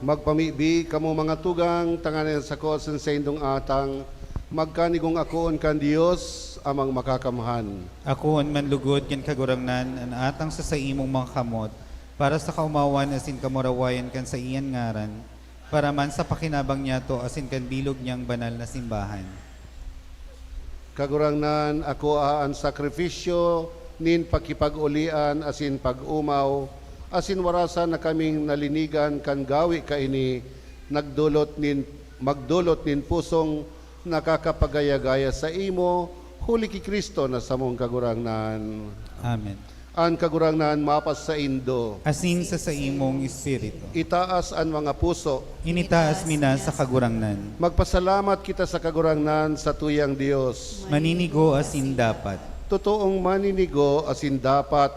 Magpamibi kamo, mga tugang, tanganing an sako asin saindong atang magkanigong akoon kan Dios, Amang Makakamhan. Akoon man lugod kan Kagurangnan an atang sa saimong mga kamot, para sa kaomawan asin kamurawayan kan saiyang ngaran, para man sa pakinabang niyato asin kan bilog niyang banal na simbahan. Kagurangnan, akoa an sakrifisyo nin pakipag-olian asin pag-omaw, asin warasan na kaming nalinigan kan gawe kaini, nagdolot nin, magdolot nin pusong nakakapagaya-gaya saimo, huli ki Cristo na samong Kagurangnan. Amen. An Kagurangnan mapasaindo. Asin sa saimong espiritu. Itaas an mga puso. Initaas mi na sa Kagurangnan. Magpasalamat kita sa Kagurangnan, satuyang Dios. Maninigo asin dapat. Totoong maninigo asin dapat,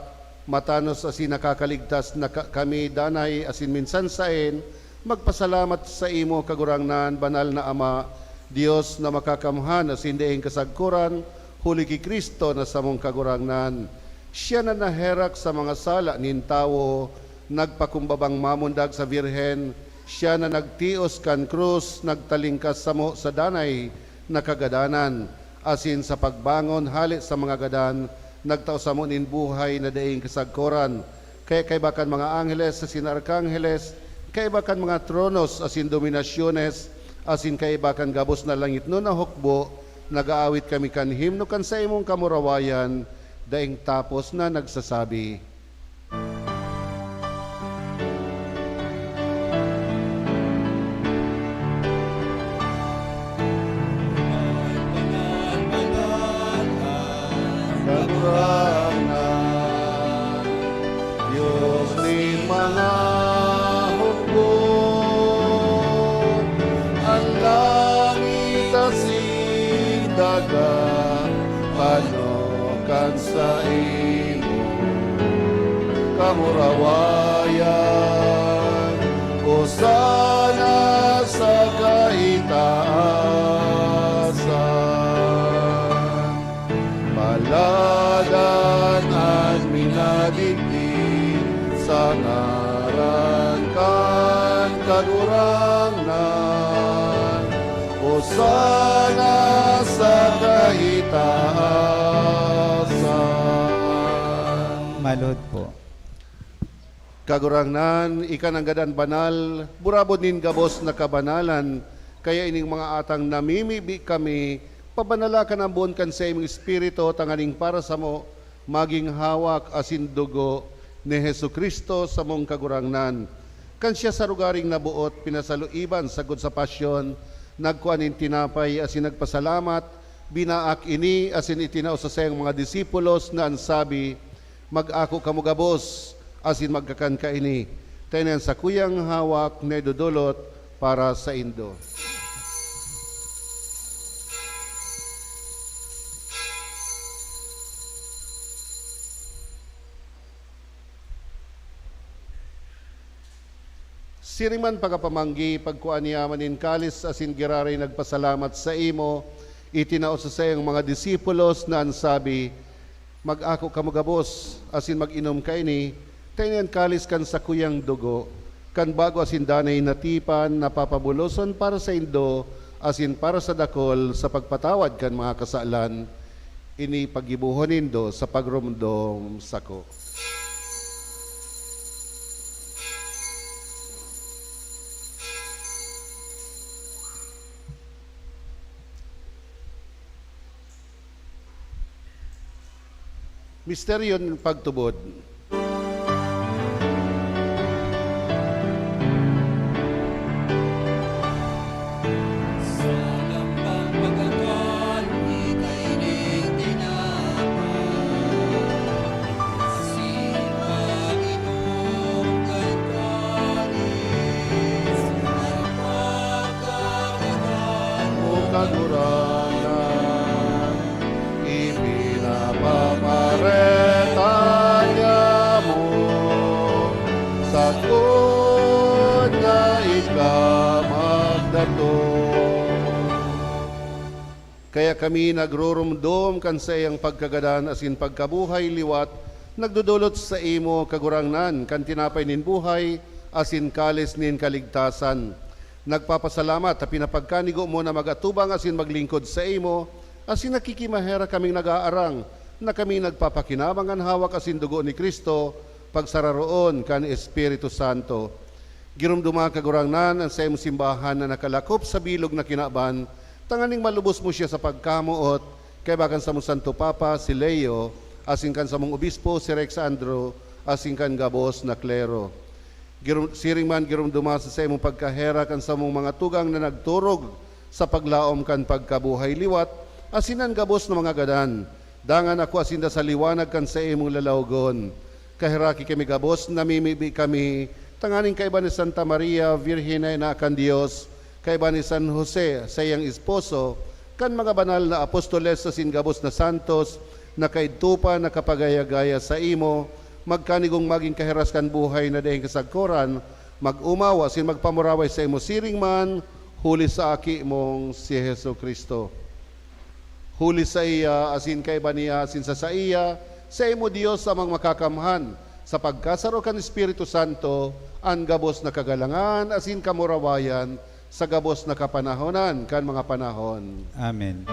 matanos asin nakakaligtas na ka-, kami danay asin minsan saen, magpasalamat saimo, Kagurangnan, Banal na Ama, Dios na makakamhan asin daing kasagkoran, huli ki Cristo na samong Kagurangnan. Siya na naherak sa mga sala nin tawo, nagpakumbabang mamundag sa Birhen, siya na nagtios kan krus, nagtalingkas samo sa danay na kagadanan, asin sa pagbangon hale sa mga gadan, nagtao samo nin buhay na daing kasagkoran. Kaya kaiba kan mga angheles asin arkangheles, kaiba kan mga tronos asin dominasyones, asin kaiba kan gabos na langitnon na hukbo, nag-aawit kami kan himno kan saimong kamurawayan, daing tapos na nagsasabi, Kagurangnan, Dios nin mga hukbo, an langit asin daga, pano kan saimong kamurawayan, Hosana sa kaitaasan. Paladan an minadigdi sa ngaran kan Kagurangnan. Hosana sa kaitaasan. Maluhod po. Kagurangnan, ika nanggad an banal, burabod nin gabos na kabanalan, kaya ining mga atang namimibi kami, pabanala kan ambon kan saimong Espiritu tanganing para samo magin hawak asin dugo ni Jesu-Cristo, samong Kagurangnan. Kan siya sa rogaring naboot, pinasaluiban sagkod sa pasyon, nagkua nin tinapay asin nagpasalamat, binaak ini asin itinao sa saiyang mga disipulos na an sabi, "Mag-ako kamo gabos asin magkakan kaini, ta ini an sakuyang hawak na idodolot para saindo." Siring man pagkapamanggi, pagkua niya man nin kalis asin giraray nagpasalamat saimo, itinao sa saiyang mga disipulos na an sabi, "Mag-ako kamo gabos asin mag-inom kaini, ta ini an kalis kan sakuyang dugo, kan bago asin danay na tipan na papabuloson para saindo asin para sa dakul sa pagpatawad kan mga kasalan. Ini paggibohon nindo sa pagromdom sako." Misteryo nin pagtubod. Sa lambang pagkakan, ikaining tinapay, asin pag-inom kan kalis, na ipagkakagadan mo, Kagurangnan, ipinapapareta niamo, sagkod na ika magdatong. Kaya kami nagroromdom kan saiyang pagkagadan asin pagkabuhay liwat, nagdodolot saimo, Kagurangnan, kan tinapay nin buhay, asin kalis nin kaligtasan. Nagpapasalamat ta pinapagkanigo mo na mag-atubang asin maglingkod saimo, asin nakikimaherak kaming nag-aarang na kami nagpapakinabang kan hawak asin dugo ni Cristo, pagsararoon kan Espiritu Santo. Giromdoma, Kagurangnan, an saimong simbahan na nakalakop sa bilog na kinaban, tanganing malubos mo siya sa pagkamoot, kaiba kan samong Santo Papa, si Leo, asin kan samong Obispo, si Rex Andro, asin kan gabos na klero. Girom-, siring man, giromdoma sa saimong pagkaherak an samong mga tugang na nagturog sa paglaom kan pagkabuhay liwat, asin an gabos na mga gadan. Dangan ako asinda sa liwanag kan saimong lalawgon. Kaheraki kami gabos, namimibi kami, tanganing kaiba ni Santa Maria, Birhen na ina kan Dios, kaiba ni San Jose, saiyang esposo, kan mga banal na apostoles asin gabos na santos na kaidto pa nakapagaya-gaya saimo, magkanigong magin kaheras kan buhay na daing kasagkoran, mag-omaw asin magpamuraway saimo siring man, huli sa Aki mong si Jesu-Cristo. Huli saiya, asin kaiba niya, asin sa saiya, saimo, Dios Amang Makakamhan, sa pagkasaro kan Espiritu Santo, an gabos na kagalangan asin kamurawayan sa gabos na kapanahonan kan mga panahon. Amen.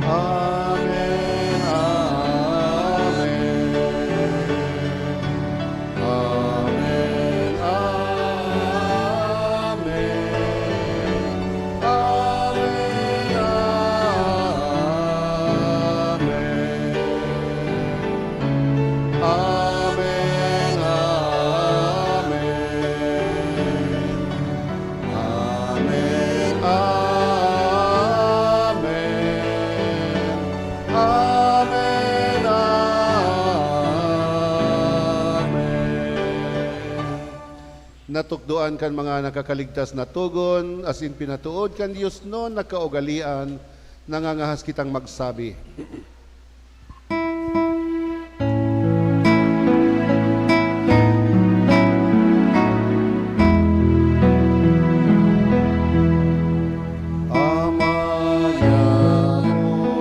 Amen, amen. Amen, amen. Amen, amen. Amen, amen. Amen, amen. Amen, amen. Natukdoan kan mga nakakaligtas na togon, asin pinatood kan diosnon na kaugalean, nangangahas kitang magsabi. Ama niamo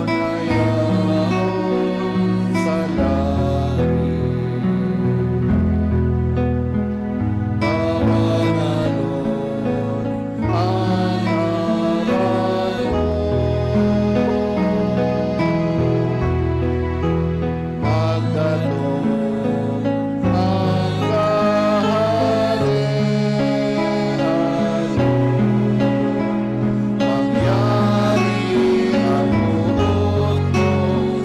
na yaon sa langit, pabanalon an ngaran mo. Magdatong an Kahadean mo, mangyari an boot mo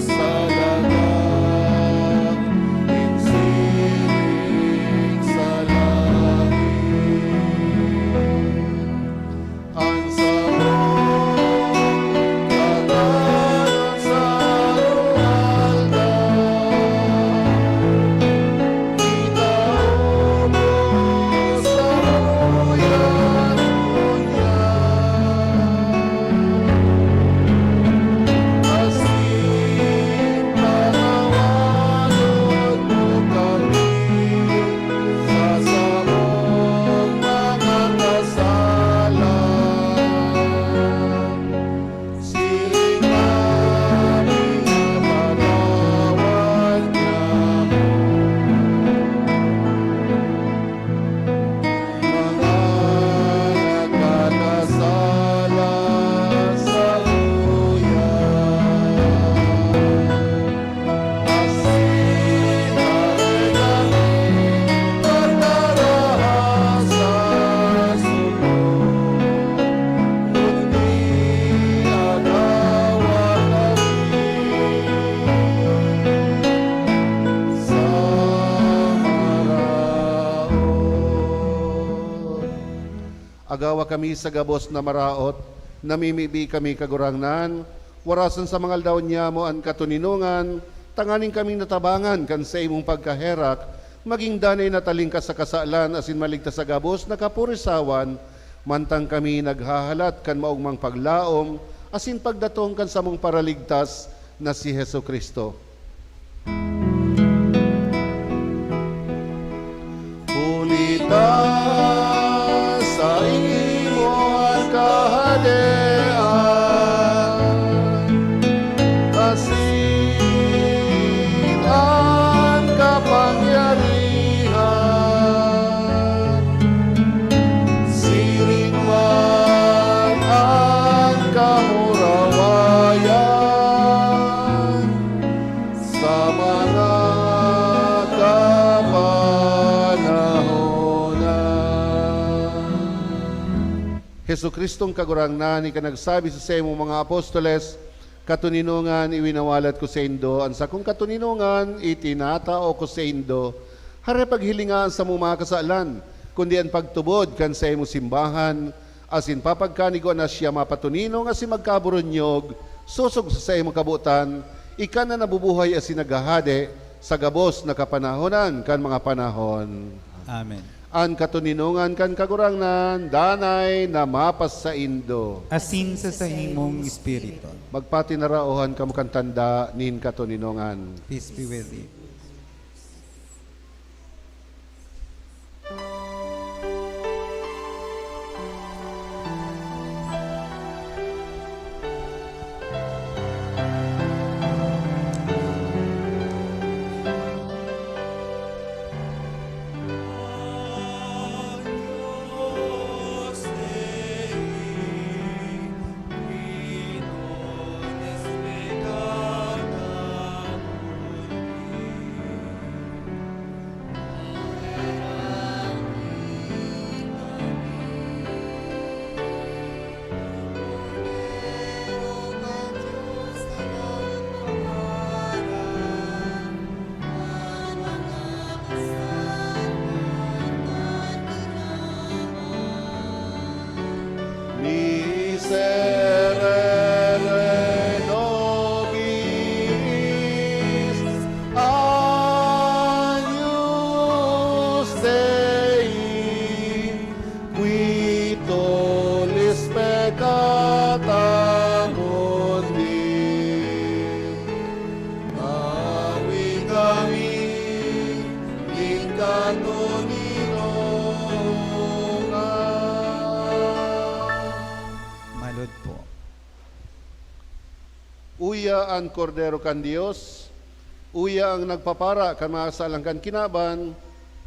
sa daga, nin siring sa langit. An samong kakanon sa aldaw, itao mo samuya ngunyan. Asin patawaron mo kami sa samong mga kasalan, siring na pinapatawad niamo mga nakakasala samuya. Asin dai kami pagdaraha sa suko, kundi agawa kami sa maraot. Agawa kami sa gabos na maraot, namimibi kami, Kagurangnan, warasan sa mga aldaw niamo an katoninongan, tanganing kaming natabangan kan saimong pagkaherak, magin danay na talingkas sa kasalan asin maligtas sa gabos na kapurisawan, mantang kami naghahalat kan maogmang paglaom asin pagdatong kan samong Paraligtas na si Jesu-Cristo. Huli ta saimo an Kahadean, Jesu-Cristong Kagurangnan, ika nagsabi sa saimong mga apostoles, "Katoninongan iwinawalat ko saindo, an sakong katoninongan itinatao ko saindo." Hare paghilinga an samong mga kasalan, kundi an pagtubod kan saimong simbahan, asin papagkanigoan na siya mapatoninong asin magkaburunyog, sosog sa saimong kabotan, ika na nabubuhay asin naghahade sa gabos na kapanahonan kan mga panahon. Amen. An katoninongan kan Kagurangnan danay na mapasaindo. Asin sa saimong espiritu. Magpatinaraohan kamo kan tanda nin katoninongan. Peace be with you. Miserere nobis, Agnus Dei, qui tollis peccata mundi. Tawi kami nin katoninongan. Malod po. Uya an Kordero kan Dios, uya an nagpapara kan mga kasalan kan kinaban,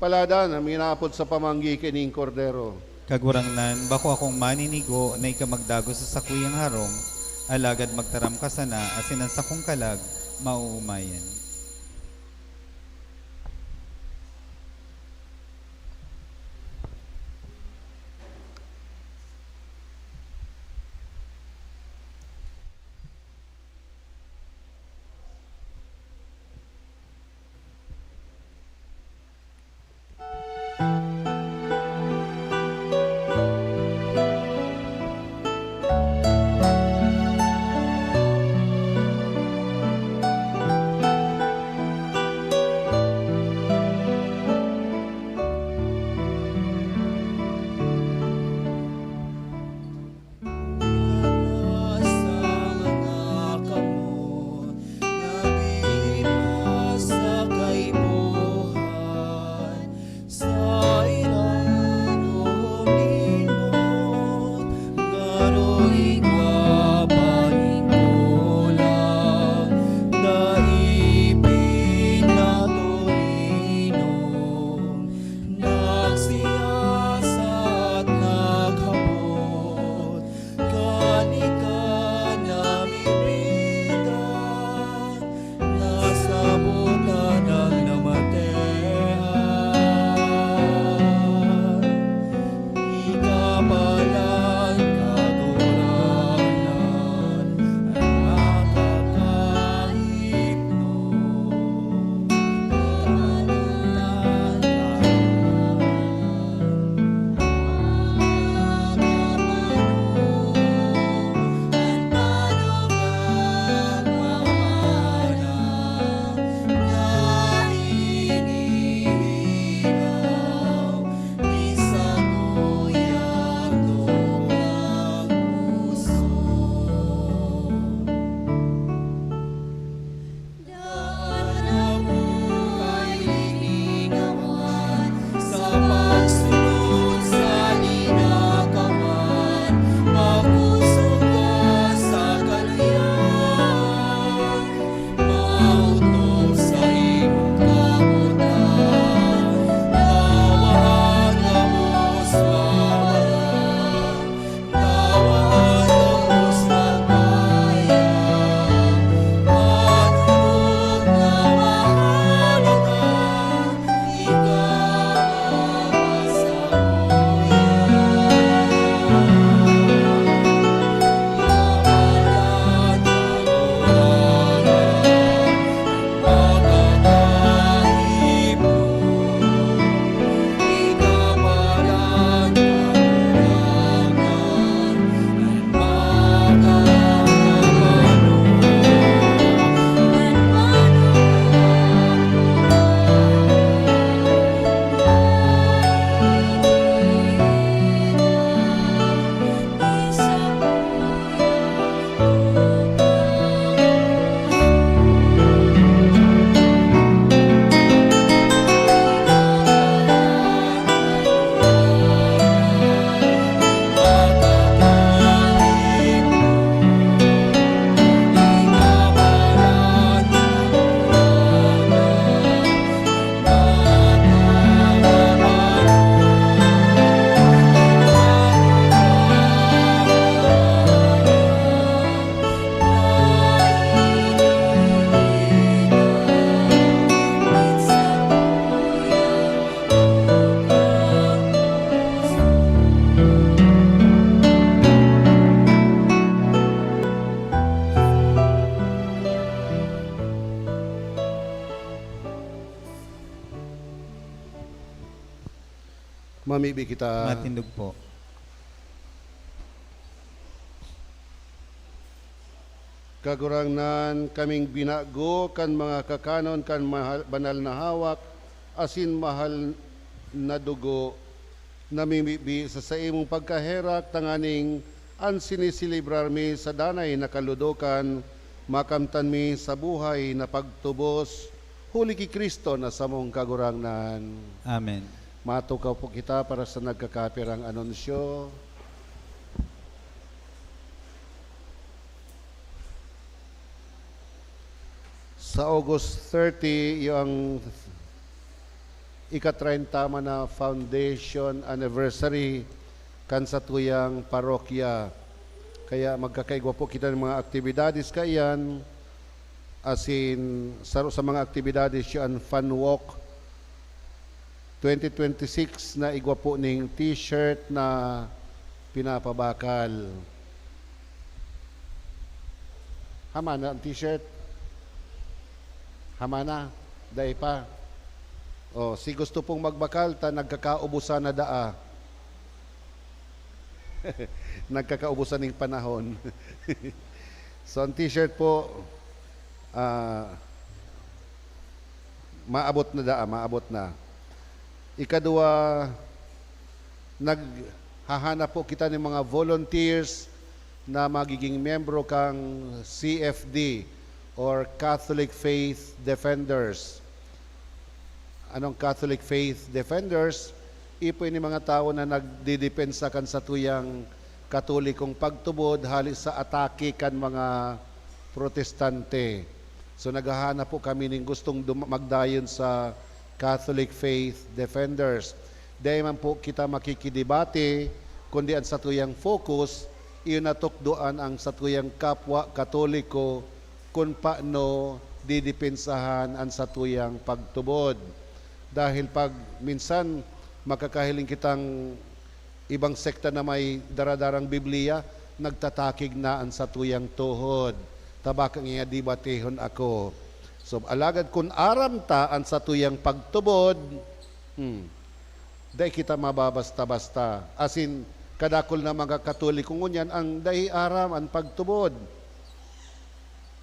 paladan an minaapod sa pamanggi kaining Kordero. Kagurangnan, bako akong maninigo na ika magdagos sa sakwiyang harong, alagad magtaram ka sana, asin an sakong kalag maoomayan. Mamibi kita. Matindog po. Kagurangnan, kaming binago kan mga kakanon kan mahal, banal na hawak asin mahal na dugo, namimibi sa saimong pagkaherak, tanganing an siniselebrar mi sa danay na kaludokan, makamtan mi sa buhay na pagtubos, huli ki Cristo na samong Kagurangnan. Amen. Matukaw po kita para sa nagkakapirang anunsyo. Sa August thirty, yung ika-treinta man na foundation anniversary kan satuyang parokya. Kaya magkakaigwa po kita ng mga aktibidades kaiyan, asin saro sa mga aktibidades, yung fun walk twenty twenty-six na igwa po ning t-shirt na pinapabakal. Hama na ang t-shirt? Hama na? Dai pa? O, si gusto pong magbakal, ta nagkakaubusan na daa. Nagkakaubusan ning panahon. So, ang t-shirt po, ah, maabot na daa, maabot na. Ikadwa, naghahanap po kita ng mga volunteers na magiging miyembro kang C F D or Catholic Faith Defenders. Anong Catholic Faith Defenders? Ipo ini mga tawo na nagdidepensa kan satuyang Katolikong pagtubod hali sa atake kan mga Protestante. So, naghahanap po kami ning gustong dum-, magdayon sa Catholic Faith Defenders. Dai man po kita makikidebate, kundi an satuyang focus, iyo na tukdoan ang satuyang kapwa Katoliko kun paano didepensahan an satuyang pagtubod. Dahil pag minsan makakahiling kitang ibang sekta na may daradarang Biblia, nagtatakig na an satuyang tuhod. Ta baka nga debatehon ako. So, alagad kun aram ta an satuyang pagtubod, hmm, dai kita mababasta-basta. Asin, kadakul na mga Katoliko ngunyan ang dai aram an pagtubod.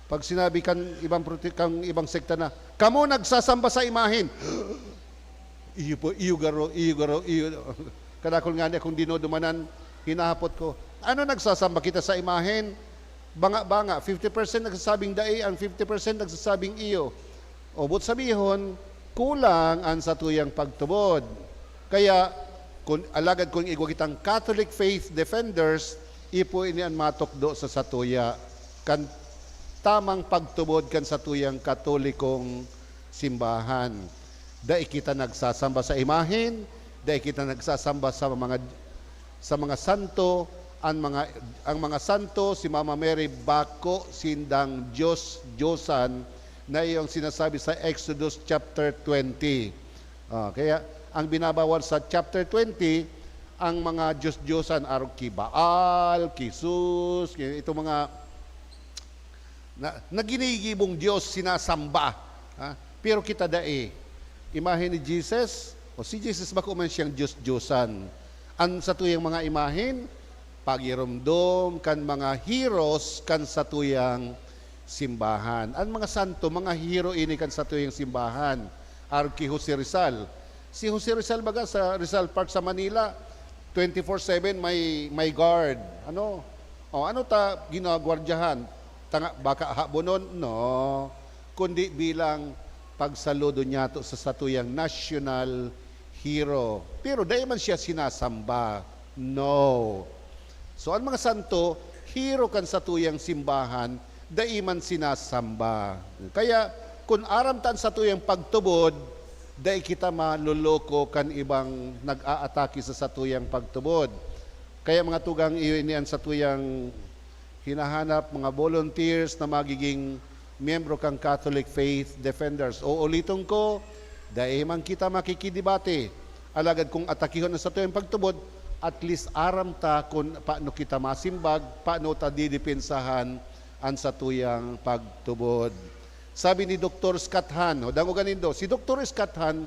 Pag sinabi kan ibang prote-, kan ibang sekta na, "Kamo nagsasamba sa imahen." "Iyo po, iyo garo, iyo garo, iyo." Kadakul ngani akong dinodumanan, hinahapot ko, "Ano, nagsasamba kita sa imahen?" Banga-banga, fifty percent nagsasabing dai, ang fifty percent nagsasabing iyo. O, boot sabihon, kulang an satuyang pagtubod. Kaya, kun, alagad kun igwa kitang Catholic Faith Defenders, ipo ini an matukdo sa satuya kan tamang pagtubod kan satuyang Katolikong simbahan. Dai kita nagsasamba sa imahen, dai kita nagsasamba sa mga, sa mga santo. An mga, ang mga santo, si Mama Mary, bako sindang Dios-diosan na iyong sinasabi sa Exodus chapter twenty. Ah, kaya ang binabawal sa chapter twenty, ang mga dios-diosan, arog ki Baal, ki Zeus, ki, itong mga na, na ginigibong Diyos sinasamba. Ha? Pero kita dai. Imahen ni Jesus, o si Jesus bako man siyang Diyos-diyosan. An satuyang mga imahen, pagiromdom kan mga heroes kan satuyang simbahan. An mga santo, mga hero ini kan satuyang simbahan. Arog ki Jose Rizal. Si Jose Rizal baga sa Rizal Park sa Manila, twenty-four seven may, may guard. Ano? O, ano ta ginagwardyahan? Tanga, baka habonon? No. Kundi bilang pagsaludo niyato sa satuyang national hero. Pero dai man siya sinasamba. No. So, an mga santo, hero kan satuyang simbahan, dai man sinasamba. Kaya, kun aram ta an satuyang pagtubod, dai kita maloloko kan ibang nag-aatake sa satuyang pagtubod. Kaya, mga tugang, iyo ini an satuyang hinahanap, mga volunteers na magiging miyembro kan Catholic Faith Defenders. Uuliton ko, dai man kita makikidebate. Alagad kun atakihon an satuyang pagtubod, at least aram ta kun paano kita masimbag, paano ta didepensahan an satuyang pagtubod. Sabi ni Doktor Scott Hahn, o, dangoga nindo, si Doktor Scott Hahn,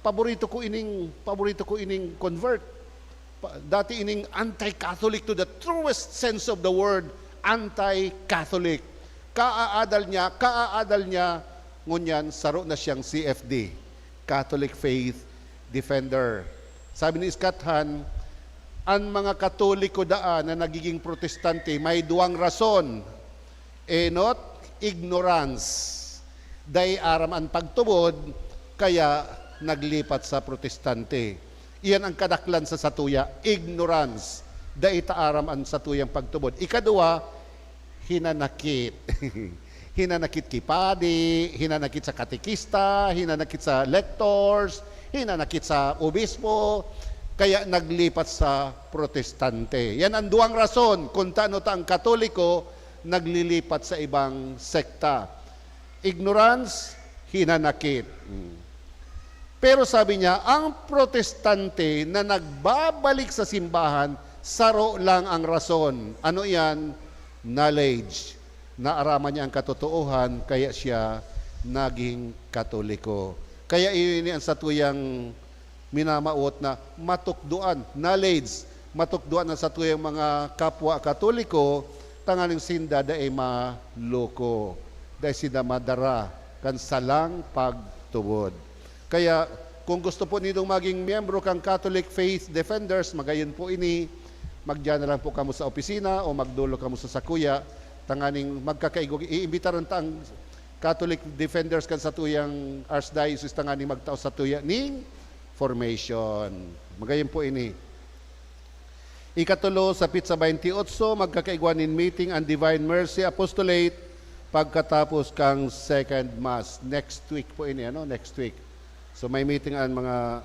Paborito ko ining, paborito ko ining convert. Pa-, dati ining anti-Catholic to the truest sense of the word, anti-Catholic. Kaaadal niya, kaaadal niya, ngunyan, saro na siyang C F D, Catholic Faith Defender. Sabi ni Scott Hahn, "An mga Katoliko daan na nagiging protestante may duwang rason. Enot, ignorance. Dai aram an pagtubod, kaya naglipat sa protestante." Iyan ang kadaklan sa satuya, ignorance. Dai ta aram an satuyang pagtubod. Ikaduwa, hinanakit. Hinanakit ki padi, hinanakit sa katekista, hinanakit sa lectors, hinanakit sa obispo, kaya naglipat sa protestante. Yan ang duwang rason kung tano ta ang Katoliko naglilipat sa ibang sekta. Ignorance, hinanakit. Mm. Pero sabi niya, ang protestante na nagbabalik sa simbahan, saro lang ang rason. Ano iyan? Knowledge. Naaraman niya ang katotoohan, kaya siya naging Katoliko. Kaya ini ang satuyang minamawot na matukdoan, knowledge, matukdoan ang satuyang mga kapwa Katoliko, tanganing sinda dai maloko, dai sinda madara kan salang pagtubod. Kaya, kung gusto po nindong maging miyembro kan Catholic Faith Defenders, magayon po ini, magdiyan na lang po kamo sa opisina o magdolo kamo sa sakuya, tanganing magkakaigwa, iimbitaran ta ang Catholic Defenders kan satuyang Archdiocese tanganing magtao satuya ning formation. Magayon po ini. Ikatulo, sa petsa twenty-eight, magkakaigwa nin meeting ang Divine Mercy Apostolate pagkatapos kan Second Mass. Next week po ini, ano? Next week. So, may meeting ang mga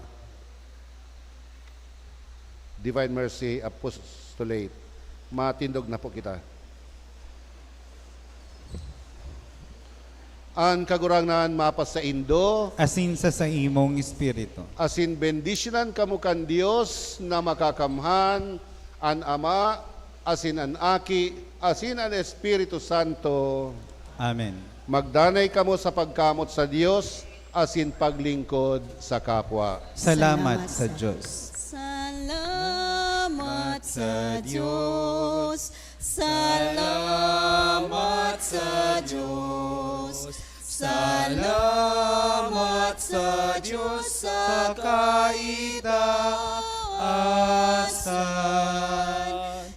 Divine Mercy Apostolate. Matindog na po kita. An Kagurangnan mapasaindo. Asin sa saimong espiritu. Asin bendisyonan kamo kan Dios na Makakamhan, an Ama, asin an Aki, asin an Espiritu Santo. Amen. Magdanay kamo sa pagkamot sa Dios, asin paglingkod sa kapwa. Salamat Salamat sa sa Diyos. Salamat sa Diyos. Salamat sa Diyos. Salamat sa Diyos sa kaitaasan.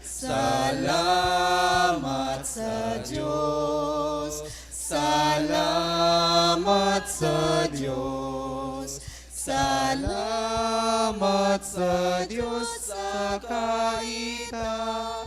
Salamat sa Diyos. Salamat sa Diyos. Salamat sa Diyos sa kaitaasan.